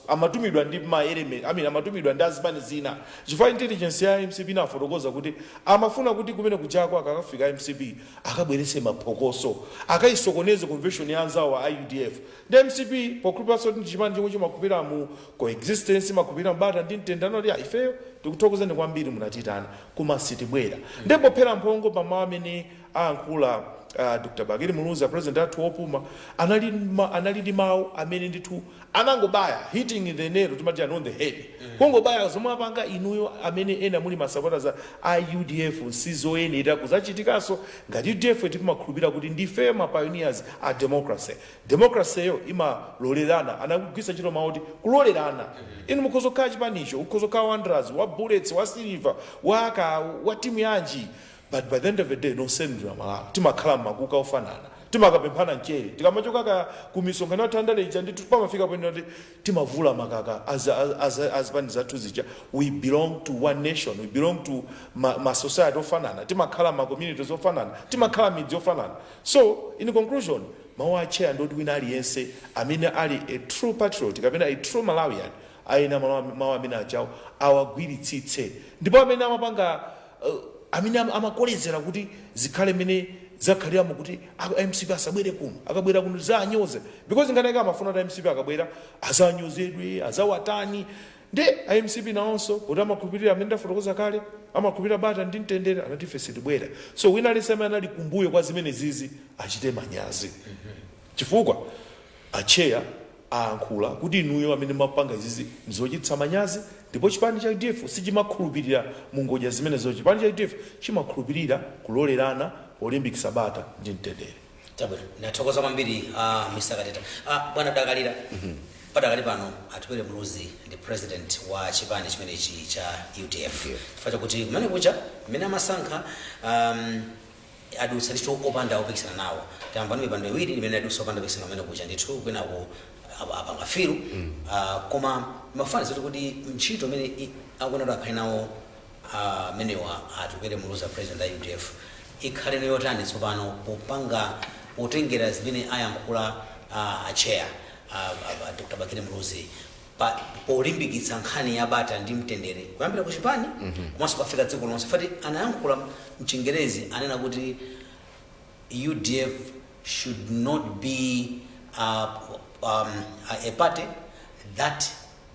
amatumidwa ndi ma element, I mean, amatumidwa ndi azipani zina, chifukwa intelligence ya MCP inafotokoza kuti amafuna kuti kumene kujako akakafika MCP akabweretse maphokoso, akayisokoneze convention ya anzawo a UDF. Ndi MCP pokhulupiranso kuti chipani chomwe chimakhulupirira mu coexistence, imakhulupirira bata ndi mtendere, kuti ifeyo tikuthokozeni kwambiri munatitana, koma sitibwera. Ndipo phera mphongo pamawu amene ayankhula Dr Bakili Muluzi, president athu wopuma, anali ndi mawu amene ndithu anangobaya, hitting the nail, timati on the head, kungobaya zomwe apanga inuyo amene ena muli ma supporters a UDF sizoyenera kuzachitikanso. Ngati UDF timakhulupirira kuti ndife ma pioneers a democracy. Democracy yo imalolerana. Anagwisa ntchito mawu kuti kulolerana. Inu mukhoza kukhala chipanicho, ukhoza kukhala Wanderers, wa Bullets, wa Silver, waka wa timu yanji, but by the end of the day nonsenu ndi Amalawi. Timakhala mmakuka ofanana, timakapemphana mchere tikamachoka ka ku misonkhano yathu andale ija. Ndithu pamafika pamene kuti timavula makaka azipani zathu zija. We belong to one nation, we belong to ma society ofanana, timakhala ma communities ofanana, timakhala midzi ofanana. So in conclusion, mawu a chair ndoti wina aliyense amene ali a true patriot kapena a true Malawian ayena mawu amene ajawo awagwiritsitse. Ndipo amene amapanga amene amakolezera kuti zikhale mene zakhaliramo, kuti MCP asabwere kuno, akabwera kuno zanyoze, because nganake amafuna kuti MCP akabwera azanyozedwe, azawatani. Nde MCP nawonso kuti amakhulupirira amene ndafotokoza kale, amakhulupirira bata ndi mtendere, anati ife sitibwera. So wina aliyense amene anali kumbuyo kwa zimene zizi achite manyazi, chifukwa acheya ayankhula kuti inuyo amene mapanga izizi ndizochititsa manyazi. Ndipo chipani cha UDF sichimakhulupirira mungodya zimenezo. Chipani cha UDF chimakhulupirira kulolerana polimbikitsa bata ndi mtendere. Chabwino, ndathokoza kwambiri, Mr Kateta. Bwana Dakalira, padakali pano Atupele Muluzi ndi president wa chipani chimenechi cha UDF, chifukwa chakuti kumene kucha mmene amasankha adutsa ndithu opanda opikisana nawo. Tamva ndi mipando iwiri imene adutsa opanda opikisana kumene kucha ndithu, kwinaku apanga fill. Koma mafanizo kuti ntchito imene akuona kuti akhale nawo amenewa Atupele Muluzi, president a UDF, ikhale yotani tsopano popanga potengera zimene ayankhula acheya Dr Bakili Muluzi polimbikitsa nkhani ya bata ndi mtendere kuyambira ku chipani komanso kukafika dziko lonse? Fati anayankhula mchingerezi, anena kuti UDF should not be a party that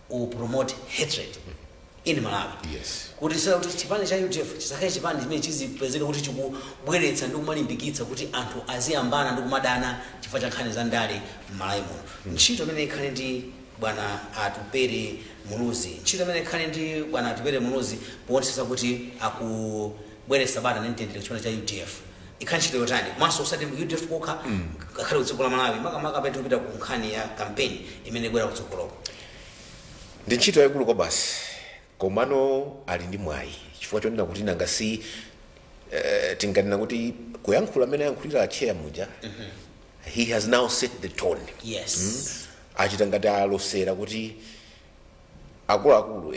will promote hatred in Malawi. Kuti sera kuti chipani cha UDF chisakhale chipani chimene chizipezeka kuti chikubweretsa ndi kumalimbikitsa kuti anthu aziyambana ndi kumadana chifukwa cha nkhani za ndale m'Malawi muno. Ntchito imene ikhale ndi bwana Atupele Muluzi, ntchito imene ikhale ndi bwana Atupele Muluzi poonetsetsa kuti akubweretsa bata ndi mtendere kuchipani cha UDF ikhale ntchito yotani, komanso usati UDF kokha, ngakhale kudziko la Malawi, makamaka pamene tikupita ku nkhani ya kampeni imene ibwera kutsogoloko? Ndi ntchito yayikulu kwa basi, komano ali ndi mwayi, chifukwa chonena kuti nanga si tinganena kuti kuyankhula amene ayankhulira acheya muja, he has now set the tone. Achita ngati alosera kuti akuluakulu,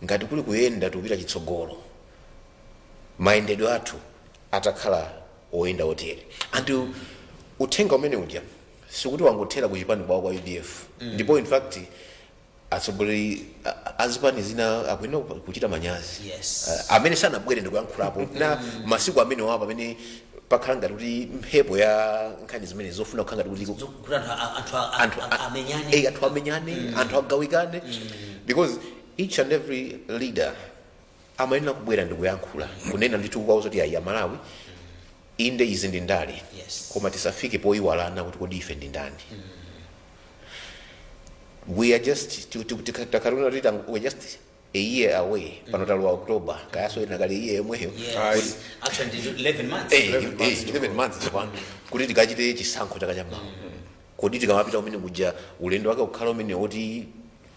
ngati kuli kuyenda tikupita chitsogolo, mayendedwe athu atakhala oyenda otere. And uthenga umene uja sikuti wangothera ku chipani kwawo kwa UDF. Ndipo in fact Atsogoleri azipani zina akuyenera kuchita manyazi. Amene sanabwere ndikuyankhulapo na masiku amene wapo amene pakhala ngati kuti mphepo ya nkhani zimene zofuna kukhala ngati kuti kuti anthu anthu amenyane. Anthu amenyane, anthu agawikane, because each and every leader amayenera kubwera ndikuyankhula, kunena ndithu kuwauza kuti ayi, Amalawi, inde izi ndi ndale, koma tisafike poyiwalana kuti kodi ife ndi ndani. We are just takaruna kuti we're just a year away. Pano talowa October, kayaso ina kale iye yomweyo. Yes, actually ndi 11 months. 11 months tsopano kuti tikachite chisankho chaka chammawa. Kodi tikamapita umene kuja, ulendo wake kukhala umene woti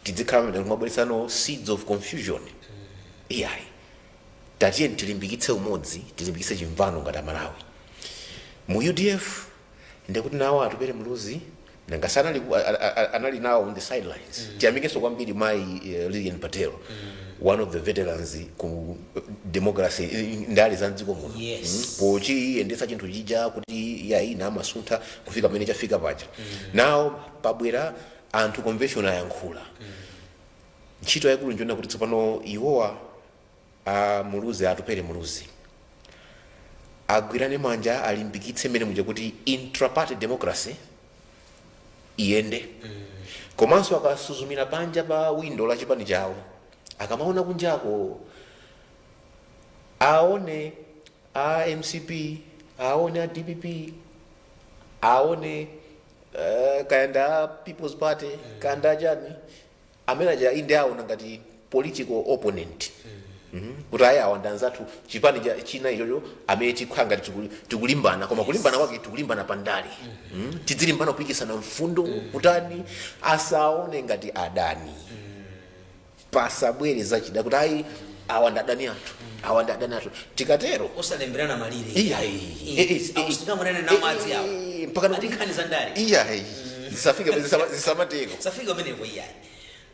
tidzikhala umene kumabweretsano seeds of confusion? Iyayi, tatiye tilimbikitse umodzi, tilimbikitse chimvano ngati Amalawi. Mu UDF ndekuti nawo Atupere Muluzi nangasi anali, anali nawo on the sidelines. Tiyamikenso kwambiri mayi Lilian Patel, one of the veterans ku democracy, ndale za mdziko muno, pochiyendetsa chinthu chija kuti yayi, amasuntha kufika pamene chafika paja. Nawo pabwera anthu, convention ayankhula. Ntchito yaikulu njiona kuti tsopano iwowa a Muluzi, Atupere Muluzi, agwirane manja, alimbikitse mmene muja kuti intraparty democracy iyende. Komanso akasuzumira panja pa windo la chipani chawo, akamaona kunjako, aone a MCP, aone a DPP, aone kayanda a People's Party, kayanda achani amene aja, inde aona ngati political opponent. Kuti ayi, awa ndi anzathu, chipani china ichocho amene tikhala ngati tikulimbana, koma kulimbana kwake tikulimbana pandale. Tidzilimbana kupikisana mfundo kutani, asaone ngati adani. Pasabwere zachida kuti ayi, awa ndi adani athu, awa ndi adani athu. Tikatero Osalemberana malire. Iyayi. Ausingamunene nawo madzi awo. Mpaka ati nkhani za ndale. Iyayi, zisafike, zisamatero. Safika umeneko, iyayi.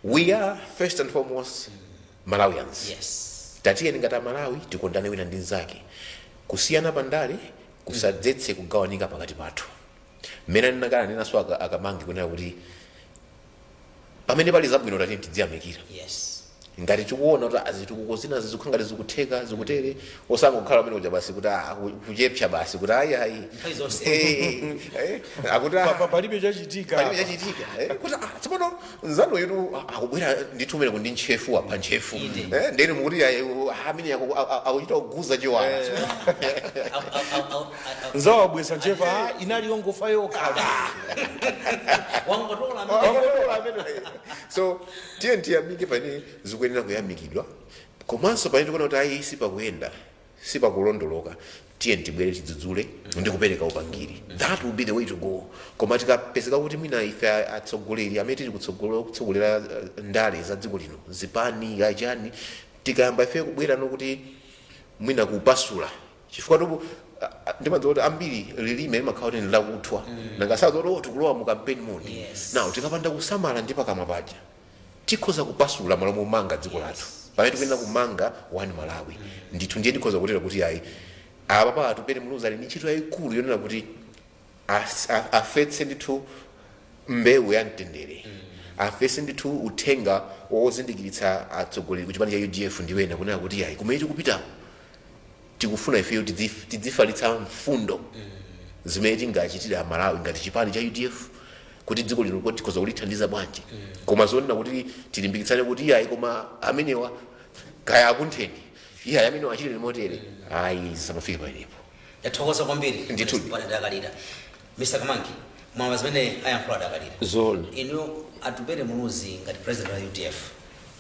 We are first and foremost Malawians. Tatiyeni ngati Amalawi tikondane wina ndi nzake. Kusiyana pandale kusadzetse kugawanika pakati pathu. Mmene ndinakala nenaso akamange kunena kuti pamene pali zabwino tatiyeni tidziyamikira. Ngati tikuona kuti azitukuko zina zikukhala ngati zikutheka, zikutere, osangokhala pamene kuja basi kuti kuchepsa basi kuti ayi, ayi. Nthawi zonse. Akuti Palibe chachitika. Palibe chachitika. Kuti tsopano nzanu yetu akubwera ndithu umene kundi ntchefu apha ntchefu. Inde. Ndeni mukuti ayi, amene akuchita kuguza chiwala. Nzawabwesa nchefa, inali yongofa yokha. Wangotola. Wangotola amene. So tiye tiyamike pamene zikuyenera kuyamikidwa, komanso pamene tikuona kuti ayi, sipakuyenda, sipakulondoloka, tiye tibwere tidzudzule ndi kupereka upangiri. That will be the way to go. Koma tikapezeka kuti mwina ife atsogoleri amene tili kutsogolera ndale za dziko lino, zipani achani, tikayamba ife kubwera nokuti mwina kupasula, chifukwa tupu ndimadziwa kuti ambiri lilime limakhala kuti ndilakuthwa, nangasaza kuti oh, tikulowa mu campaign mode. Now tikapanda kusamala ndi pakamwa paja tikhoza kupasula malo momanga dziko lathu, pamene tikuyenera kumanga one Malawi ndithu. Ndiye tikhoza kutera kuti ayi, apa pa Atupere Muluzi ali ndi ntchito yayikulu yonena kuti afetse ndithu mbewu ya mtendere, afese ndithu uthenga wozindikiritsa atsogoleri ku chipani cha UDF ndi wena kunena kuti ayi, kumene tikupitako tikufuna ifeyo tidzifalitsa mfundo zimene tingachitire Amalawi ngati chipani cha UDF, kuti dziko lino kuti tikhoza kulithandiza bwanji. Koma zonena kuti tilimbikitsane kuti iyayi, koma amenewa kaya akuntheni, iyayi, amenewa achitire motere, ayi, zisamafike pamenepo. Yathokoza kwambiri. Ndithu. Bwana Dakalira, Mr Kamangi, mwamva zimene ayankhula Dakalira. Zona. Inu, Atupere Muluzi ngati president wa UDF,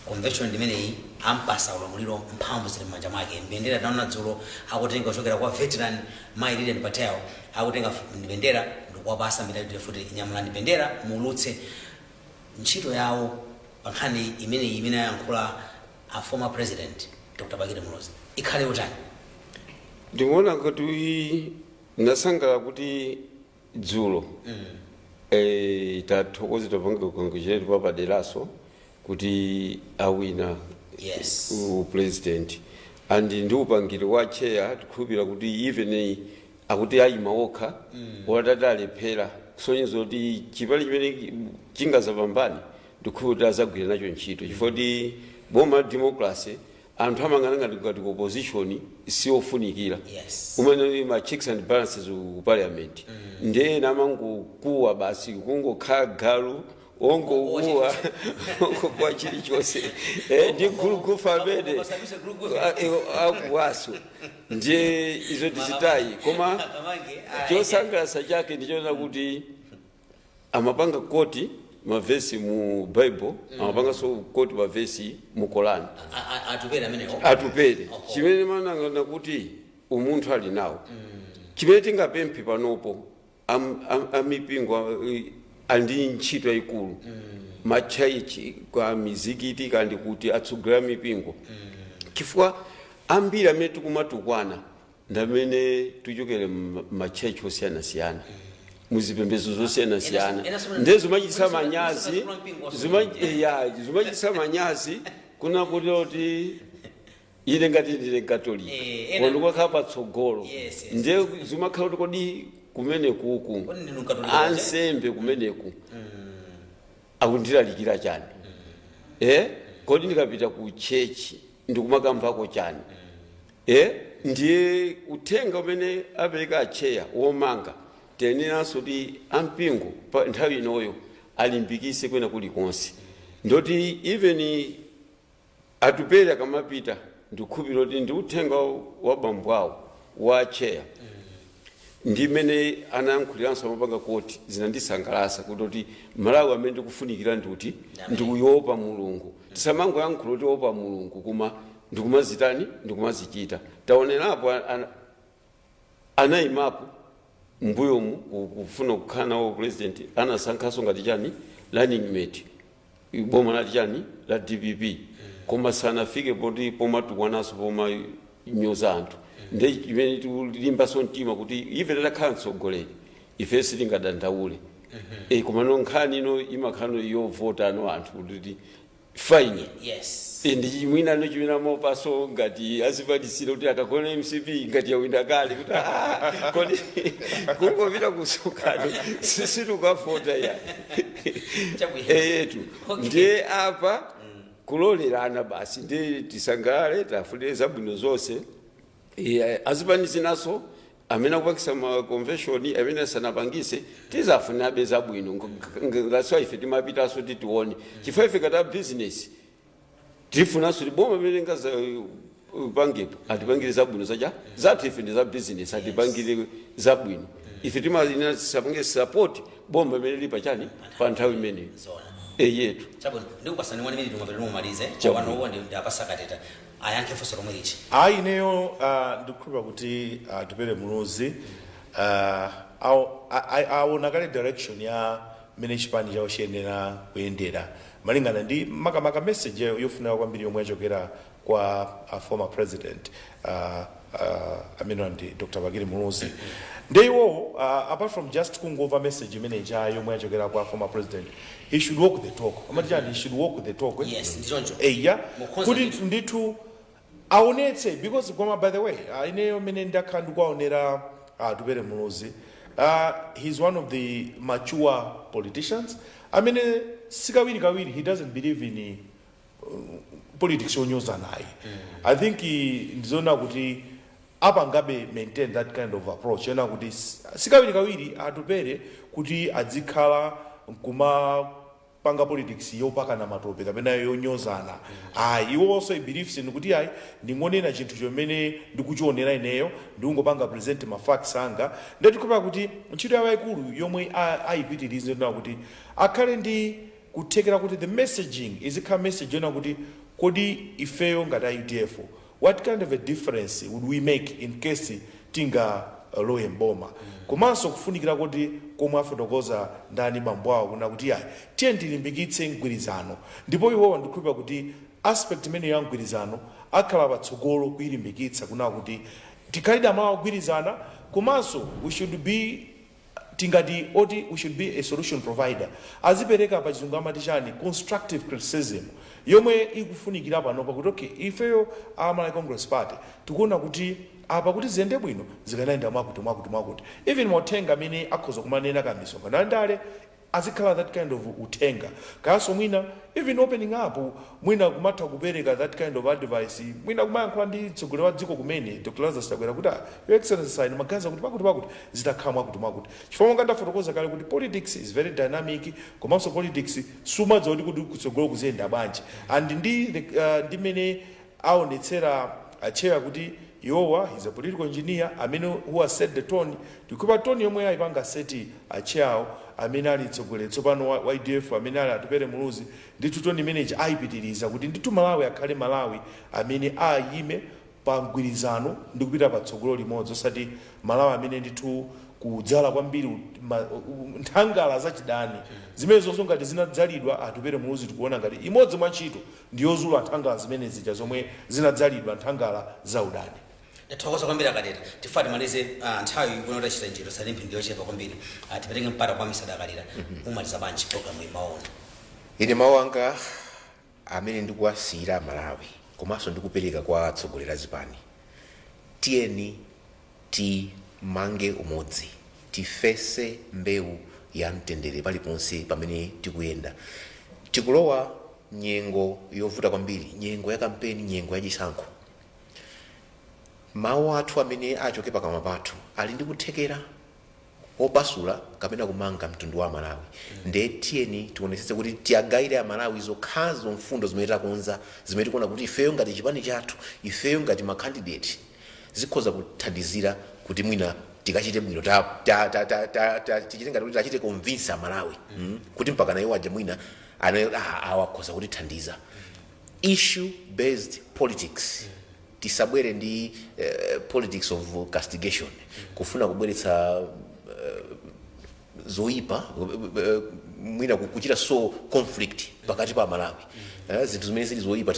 convention ndimeneyi ampasa ulamuliro, mphamvu zili m'manja mwake. Mbendera taona dzulo akutenga kuchokera kwa veteran mayi Lilian Patel, akutenga mbendera ndikuwapasa mbendera UDF kuti nyamulani bendera muulutse. Ntchito yawo pa nkhani imeneyi imene ayankhula a former president Dr Bakili Muluzi ikhale yotani? Ndikuona kuti ndasangalala kuti dzulo tathokoza, tapanga congratulate papaderaso kuti awina upresident and ndi upangiri wa chair. Tikhulupira kuti even akuti ayima okha watati alephera, kusonyeza kuti chipani chimene chingazapambane. Ndikuti azagwira nacho ntchito, chifukwa kuti boma la democracy anthu amangana ngati ku opposition siofunikira. Umene ma checks and balances ku parliament, ndiye ena amangokuwa basi, kungokhala galu ongokuwa, ongokuwa chilichonse. Ndi gulugufa amene Pasabise gulugufa. Akuwaso, ndiye izo tizitayi. Koma Kamange, ayi. Chosangalatsa chake ndichoona kuti amapanga quote mavesi mu Bible, amapanganso quote mavesi mu Korani. Atupere amenewo? Atupere. Oho. Chimene manangana kuti umunthu ali nawo, chimene tingapemphe panopo, amipingo andi ntchito yayikulu, matchaichi kwa mizikiti kandi kuti atsogolera mipingo, chifukwa ambiri amene tikumatukwana ndamene tichokere matchechi osiyanasiyana, muzipembedzo zosiyanasiyana. Ndiye zimachitisa manyazi. Zimachitisa manyazi kuna kuti ine ngati ndine Katolika, ndikakhala patsogolo, ndiye zimakhala kuti kodi kumene kuku Kodi ndinu Mkatolika? Ansembe kumeneku akundilalikira chani? Kodi ndikapita ku chechi ndikumakamvako chani? Ndiye uthenga umene apereka acheya womanga, tiyeneranso kuti ampingo pa nthawi inoyo alimbikise kwena kulikonse. Ndoti even Atupere akamapita, ndikukhulupirira kuti ndi uthenga wa bambo awo wa acheya, ndi mmene anayankhuliranso, amapanga quote, zinandisangalatsa kuti Malawi amene ndikufunikira ndikuti ndikuyopa Mulungu. Tisamangoyankhula kuti opa Mulungu, koma ndikumazitani, ndikumazichita. Taonerapo anayimapo mbuyomu kufuna kukhala nawo president, anasankhanso ngati chani, running mate, boma lati chani, la DPP, koma sanafike poti pomatukwananso, pomanyoza anthu. Ndiye chimene tikulimbanso mtima kuti ife titakhala mtsogoleri, ife sitingadandaule. Koma no nkhani ino imakhala yovota ano anthu kuti fine. Ndi mwina no chimene amaopaso ngati azipandisira kuti akagona MCP ngati yawinda kale, kuti kodi kungopita kusukano sitikavota ya. Chabwino. Eyetu. Ndiye apa kulolerana basi, ndiye tisangalale, tafunire zabwino zonse. Azipanizinaso amene akupangisa ma convention, amene asanapangise, tizafunirabe zabwino. That's why ife timapitanso kuti tione, chifukwa ife kata business tifunanso kuti boma amene ngaza pangepo atipangire zabwino zacha zathu. Ife ndi za business, atipangire zabwino. Ife timasapange support boma imene lili pachani pa nthawi imeneyo. Zona. Eyetu. Chabwino, ndikupasani 1 minute mapero mumalize. Chabwino. Panowo ndi apasa Kateta ayankhe funso lomwe lichi. Ayi, ineyo ndikukhulupira kuti Atupere Muluzi aona kale direction ya mmene chipani chawo chiyenera kuyendera, malingana ndi makamaka message yofunika kwambiri yomwe yachokera kwa former president amene ndi Dr Bakili Muluzi. Ndi iwowo, apart from just kungomva message imene ija yomwe yachokera kwa former president, he should walk the talk. Amati chani? He should walk the talk, eh? Yes, ndichoncho. Eya. Mukhoza Kuti ndithu. Ndithu aonetse, because koma by the way, ineyo mene ndakhala ndikuwaonera Atupere Muluzi, he's one of the mature politicians amene sikawirikawiri, he doesn't believe in politics yonyoza naye. I think ndizoona kuti apangabe maintain that kind of approach ena kuti sikawirikawiri Atupere kuti adzikhala nkumapanga politics yopakana matope kapena yonyozana. Ayi, iwo also he believes in kuti ayi, ndingonena chinthu chomene ndikuchionera ineyo, ndikungopanga present ma facts anga. Ndatikhulupira kuti ntchito yawo yayikulu yomwe ayipitirize ndina kuti akhale ndi kuthekera kuti the messaging izikhala message yona kuti kodi ifeyo ngati a UDF, what kind of a difference would we make in case tingalowe mboma? Komanso kufunikira kuti komwe afotokoza ndani, bambo awo, kuna kuti ayi, tiye tilimbikitse mgwirizano. Ndipo iwowa ndikukhulupira kuti aspect imene ya mgwirizano akhala patsogolo kuyilimbikitsa, kuna kuti tikhalide amawa ogwirizana. Komanso we should be tingati oti we should be a solution provider. Azipereka, pa Chizungu amati chani, constructive criticism yomwe ikufunikira panopa, kuti okay, ifeyo a Malawi Congress Party tikuona kuti apa kuti ziyende bwino zikanayenda mwakuti mwakuti mwakuti. Even mauthenga amene akhoza kumanena kamisonkhano andale. Azikhala that kind of uthenga. Kayaso mwina even opening up, mwina kumatha kupereka that kind of advice, mwina kumayankhula ndi mtsogoleri wa dziko kumene, Dr Lazarus Chakwera, kuti, "Ah, Your Excellency, saini maganiza kuti pakuti pakuti zitakhala mwakuti mwakuti," chifukwa monga ndafotokoza kale kuti politics is very dynamic, komanso politics sumadziwa kuti kutsogolo kuziyenda bwanji. And ndi mmene aonetsera acheya kuti iwowa he's a political engineer amene who has set the tone. Tikupa tone yomwe ayipanga set acheyawo amene ali mtsogoleri tsopano wa UDF, amene ali Atupere Muluzi, ndithu tone imeneyi ayipitiriza kuti ndithu Malawi akhale Malawi amene ayime pa mgwirizano ndi kupita patsogolo limodzi, osati Malawi amene ndithu kudzala kwambiri nthangala zachidani zimene zonso ngati zinadzalidwa. Atupere Muluzi tikuona ngati imodzi mwa ntchito ndiyozula nthangala zimene zija zomwe zinadzalidwa, nthangala za udani. Ndathokoza kwambiri, akateta. Tifuna timalize, nthawi ikuona tachita njiro sali mphindi yochepa kwambiri. Tipereke mpata kwa Mr Dakalira. Mumaliza bwanji programu imaona? Ine mawu anga amene ndikuwasiyira Malawi komanso ndikupereka kwa atsogoleri a zipani: tiyeni timange umodzi, tifese mbewu ya mtendere paliponse pamene tikuyenda. Tikulowa nyengo yovuta kwambiri, nyengo ya kampeni, nyengo ya chisankho. Mawu athu amene achoke pakamwa pathu ali ndi kuthekera opasula kapena kumanga mtundu wa Malawi. Nde tiyeni tionetsetse kuti tiyagayire Amalawi zokhazo mfundo zimene takonza, zimene tikuona kuti ifeyo ngati chipani chathu, ifeyo ngati ma candidate, zikhoza kuthandizira kuti mwina tikachite bwino, tichite ngati kuti tachite convince Amalawi, kuti mpaka na iwo aja mwina awakhoza kutithandiza. Issue based politics. Tisabwere ndi politics of castigation, kufuna kubweretsa zoyipa, mwina kuchita so conflict pakati pa Malawi. Zinthu zimene zili zoyipa,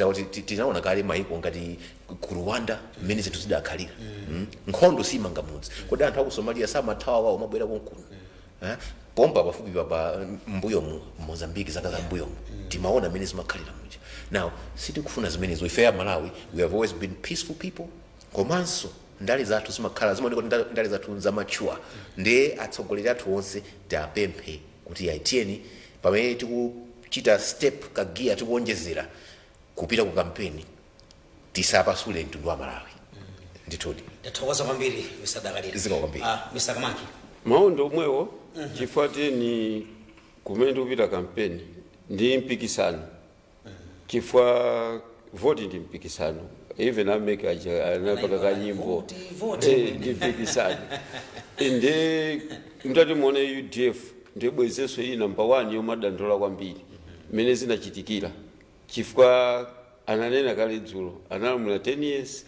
tinaona kale maiko ngati ku Rwanda mmene zinthu zidakhalira. Nkhondo simanga mudzi. Kodi anthu aku Somalia samathawa wawo mabwera konkuno? Pompa pafupi papa mbuyomu, Mozambique, zaka za mbuyomu, timaona mmene zimakhalira muja. Now sitikufuna zimenezo. Ife ya Malawi, we have always been peaceful people, komanso ndale zathu zimakhala zimaoneka kuti ndale zathu za mature. Ndiye atsogoleri athu onse tiapemphe kuti aitiyeni pamene tikuchita step kagiya, tikuonjezera kupita ku kampeni, tisapasule mtundu wa Malawi ndithudi. Ndathokoza kwambiri, Mr Dakalira. Zikomo kwambiri. Mr Kamangi. Mawu ndi omwewo, chifukwa tiyeni kumene tikupita kampeni ndi mpikisano, chifukwa voti ndi mpikisano. Even ameke aja anapaka kanyimbo. Voti, voti. Ndi mpikisano. Ndi mtati muone UDF ndibwezenso iyi number one yomadandaula kwambiri mmene zinachitikira, chifukwa ananena kale dzulo analamula 10 years,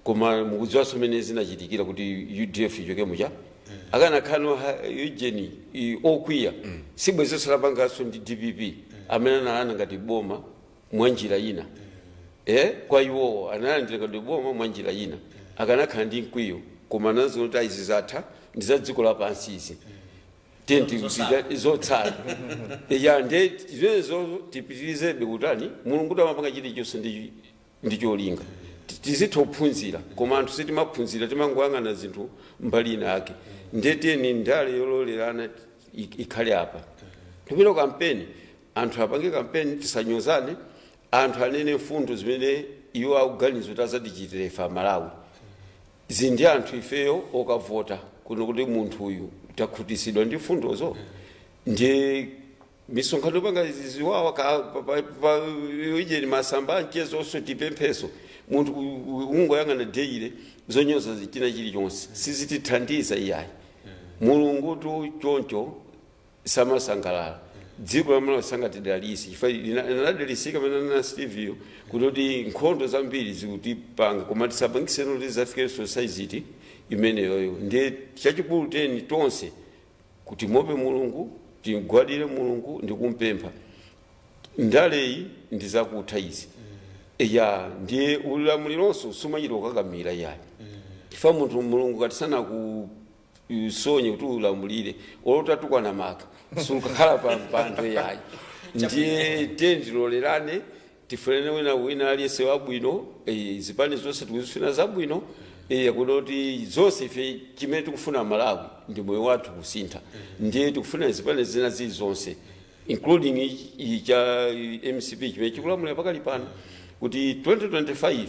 koma mukudziwanso mmene zinachitikira kuti UDF ichoke mucha akanakhala Eugene okwiya sibwezenso lapanganso ndi DPP amene analanda ngati boma mwa njira ina. Kwa iwowo analandira ngati boma mwa njira ina, akanakhala ndi mkwiyo, koma nazo kuti izi zatha, ndi za dziko lapansi izi. Zotsala. Zotsala ya nde zimenezo tipitirizebe kutani. Mulungu tamapanga chilichonse ndi cholinga. Tizitha kuphunzira, koma anthu sitimaphunzira, timangoyang'ana zinthu mbali ina yake. Ndeteni ndale yololerana ikhale apa. Tipita kampeni, anthu apange kampeni, tisanyozane. Anthu anene mfundo zimene iwo akuganiza kuti azatichitira ife Amalawi. Zindi anthu ifeyo okavota kuno kuti munthu uyu takhutisidwa ndi mfundozo. Ndi misonkhano panga ziwawa ijeni masamba anchezonso tipempheso munthu ungoyang'ana daily zonyoza china chilichonse sizitithandiza iyayi. Mulungu tu choncho samasangalala. Dziko la Malawi sangatidalise chifukwa linadalisika pamene na Steve kuti nkhondo zambiri zikutipanga, koma tisapangiseni kuti zafikenso saiziti imeneyoyo. Ndiye chachikulu teni tonse kuti mope Mulungu, tigwadire Mulungu ndi kumpempha. Ndaleyi ndi zakutha izi ya ndiye ulamulironso sumachita kukakamira yayi, chifukwa munthu Mulungu katisana ku usonye kuti ulamulire olotatukwana maka sukakhala pa mpando yayi. Ndiye tiye ndilolerane. Tifunene wina wina aliyense wabwino. Zipani zonse tikuzifuna zabwino, kuti zonse ife chimene tikufuna Malawi ndi moyo wathu kusintha. Ndiye tikufuna zipani zina zili zonse, including cha MCP chimene chikulamulira pakali pano, kuti 2025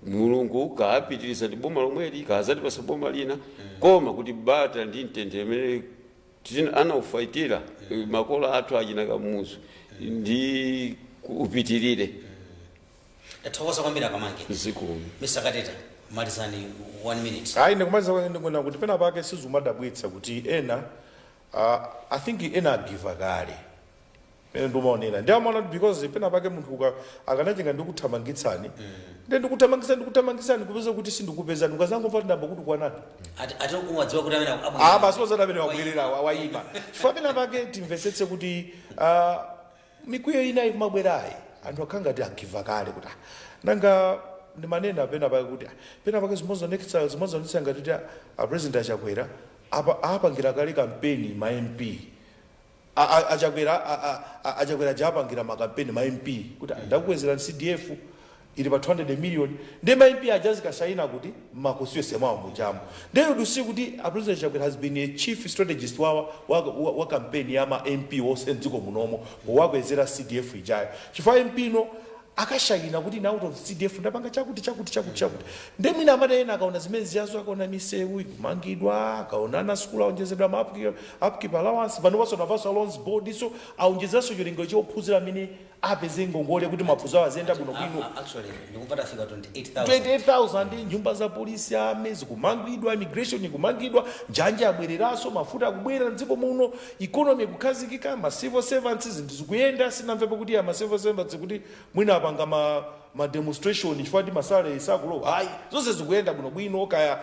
Mulungu kaapitiriza ndi boma lomweli, kaazatipasa boma lina, koma kuti bata ndi mtendere imene anaufaitira makolo athu achina Kamuzu ndi upitirire. Tathokoza kwambiri, Akamange. Zikomo. Mr Kateta, malizani, one minute. Ayi, ndikumaliza ndikuona kuti pena pake sizumadabwitsa kuti ena, I think ena agiva kale pene ndimaonera ndi amaona kuti because pena pake munthu akanachenga ndikuthamangitsani, ndi ndikuthamangitsani, ndikuthamangitsani, kupeza kuti sindikupezani, ukazangomva kuti ndamba kuti kwanani. Ati umadziwa kuti amene Ah, basi pozati amene wabwerera wayima, chifukwa pena pake timvetsetse kuti mikwiyo ina ikumabwerayi, anthu akhala ngati agiva kale kuti nanga ndimanena pena pake kuti pena pake zimodzi ngati kuti a President Achakwera apa apangira kale kampeni ma MP. Achakwera Achakwera japangira makampeni ma MP kuti ndakukwezera CDF ili pa 200 million, ndi ma MP ajazikasayina kuti ma constituency mwawo mujamo. Ndiye you see kuti a President Chakwera has been a chief strategist wa campaign ya ma MP wonse mdziko munomo powakwezera CDF ijayo, chifukwa MP no akashayina kuti in out of CDF ndapanga chakuti, chakuti, chakuti, chakuti. Ndi mwina amati ena akaona zimene ziyazo, akaona misewu ikumangidwa, akaona ana sukulu aonjezedwa ma upkeep allowance, pano paso navaso loans board so aonjezeranso chilingo chophunzira amene apeze ngongole kuti maphunziro awo aziyenda bwinobwino. Actually ndikumva tafika 28,000. 28,000. Nyumba za polisi ame zikumangidwa, immigration ikumangidwa, njanja abwereranso, mafuta akubwera mdziko muno, economy ikukhazikika, ma civil servants zinthu zikuyenda. Sinamvepo kuti ya ma civil servants kuti mwina apanga ma demonstration chifukwa kuti ma salary sakulowa. Ayi, zonse zikuyenda bwinobwino. Kaya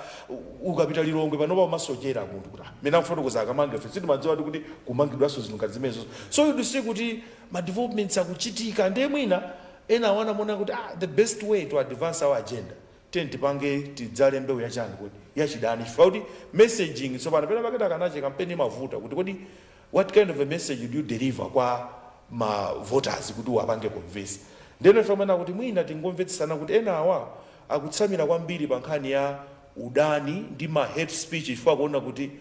ukapita Lilongwe panopa umasochera munthu kuti mene amfotokoza Akamange, ife sitimadziwa kuti kumangidwanso zinthu ngati zimenezo. So you see kuti ma developments akuchitika. Ndiye mwina ena awana mona kuti the best way to advance our agenda, tiye tipange tidzale mbewu yachani kodi, yachidani, chifukwa kuti messaging tsopano pena pakati akanache kampeni imavuta kuti kodi what kind of a message do you deliver kwa ma voters kuti wapange convince. Ndeno ife amene kuti mwina tingomvetsesana kuti ena awa akutsamira kwambiri pa nkhani ya udani ndi ma hate speech, chifukwa kuona kuti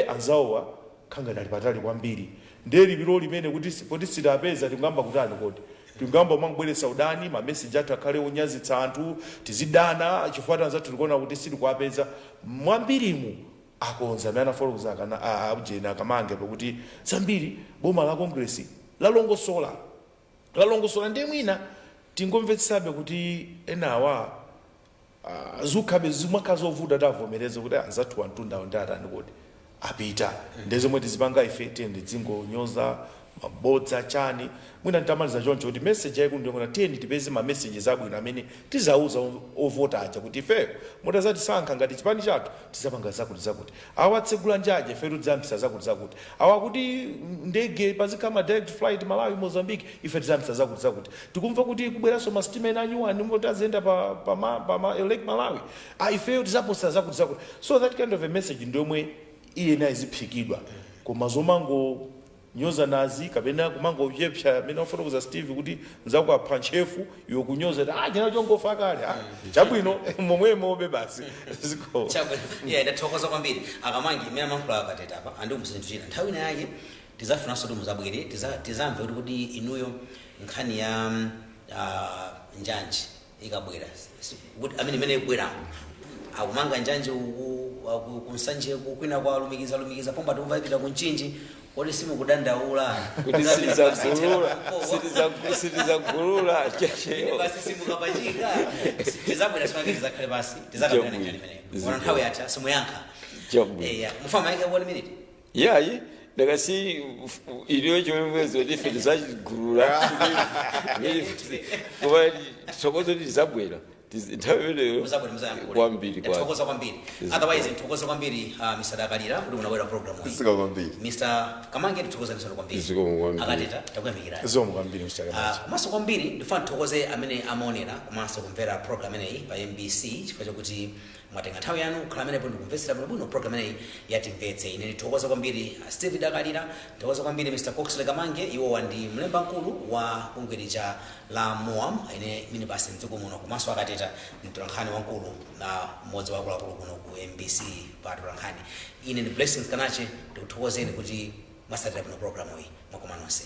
anzawowa khangati ali patali kwambiri, ndiye lipiro limene kuti poti sitapeza tingamba kutani kodi, tingamba umangobweretsa udani, ma message athu akhale onyazitsa anthu, tizidana chifukwa anzathu tikuona kuti sitikuwapeza mwambirimu. Akonza amene anafotokoza akana ujeni Akamange pakuti zambiri boma la Congress lalongosola, lalongosola. Ndiye mwina tingomvetsabe kuti enawa zukhabe zimakhala zovuta tavomereze kuti anzathu wamtundawo ndi atani kodi apita, ndi zomwe tizipanga ife tiyeni tidzingonyoza, mabodza, chani. Mwina nditamaliza choncho kuti message yayikulu ndiyongona tiyeni tipeze ma messages abwino amene tizauza ovota aja kuti ifeyo mutazatisankha ngati chipani chathu tizapanga zakuti zakuti, awa atsegula njaje ife tidzayambisa zakuti zakuti, awa kuti ndege pazikhala ma direct flight Malawi Mozambique ife tidzayambisa zakuti zakuti, tikumva kuti kubweranso masitima ena anyuwani moti aziyenda pa Lake Malawi, ifeyo tizaposta zakuti zakuti. So that kind of a message ndiyomwe iyena iziphikidwa, koma zomango nyoza nazi kapena kumangopyepsa amene wafotokoza Steve kuti nzako apha ntchefu iwe kunyoza kuti china chongofa kale, chabwino momwemobe basi ziko. Chabwino, yeah, ndathokoza kwambiri, Akamangi. Imene amankhula Akateta apa andikumbutsa chinthu china. Nthawi ina yake tizafunanso kuti muzabwere, tizamve kuti inuyo nkhani ya njanji ikabwera, kuti amene imene ikubweramo akumanga njanji uku kunsanjeku, kwina kwa lumikiza lumikiza pomba tikumva ipita kunchinji, kodi simukudandaula kuti sitizagulula sitizagulula checheyo? Basi, simukapachika tizabwera simake, tizakhale basi, tizakambirana nkhani imeneyo. Ona nthawi yatha, simuyankha. Chabwino. Eya, mufama yake 1 minute. Yayi, ndakasi iliyo chomwezo kuti ife tizachigulula, koma tithokoze kuti tizabwera. Nthawi imeneyo Muzabwera muzayankhule. Kwambiri kwa Ndithokoza kwambiri. Otherwise ndithokoza kwambiri, Mr. Dakalira, kuti munabwera program iyi. Zikomo kwambiri. Mr. Kamange, ndithokoza nisoni kwambiri. Zikomo kwambiri. Akateta, takuyamikirani. Zikomo kwambiri, Mr. Kamachi. Komanso kwambiri ndifuna ndithokoze amene amaonera komanso kumvera program imeneyi pa MBC, chifukwa chakuti mwatenga nthawi yanu kukhala amenepo ndikumvetsera bwinobwino program imeneyi yatimvetse. Ine ndithokoza kwambiri Steve Dakalira, ndithokoza kwambiri Mr. Coxley Kamange. Iwowa ndi mlemba mkulu wa bungwe lija la MOAM ine minibus mdziko muno, komanso akateta mtolankhani wamkulu na mmodzi wa akuluakulu kuno ku MBC pa atolankhani. Ine ndi Blessings Kanache, ndikuthokozeni kuti mwasatira bwino programu iyi. Mwakoma nonse.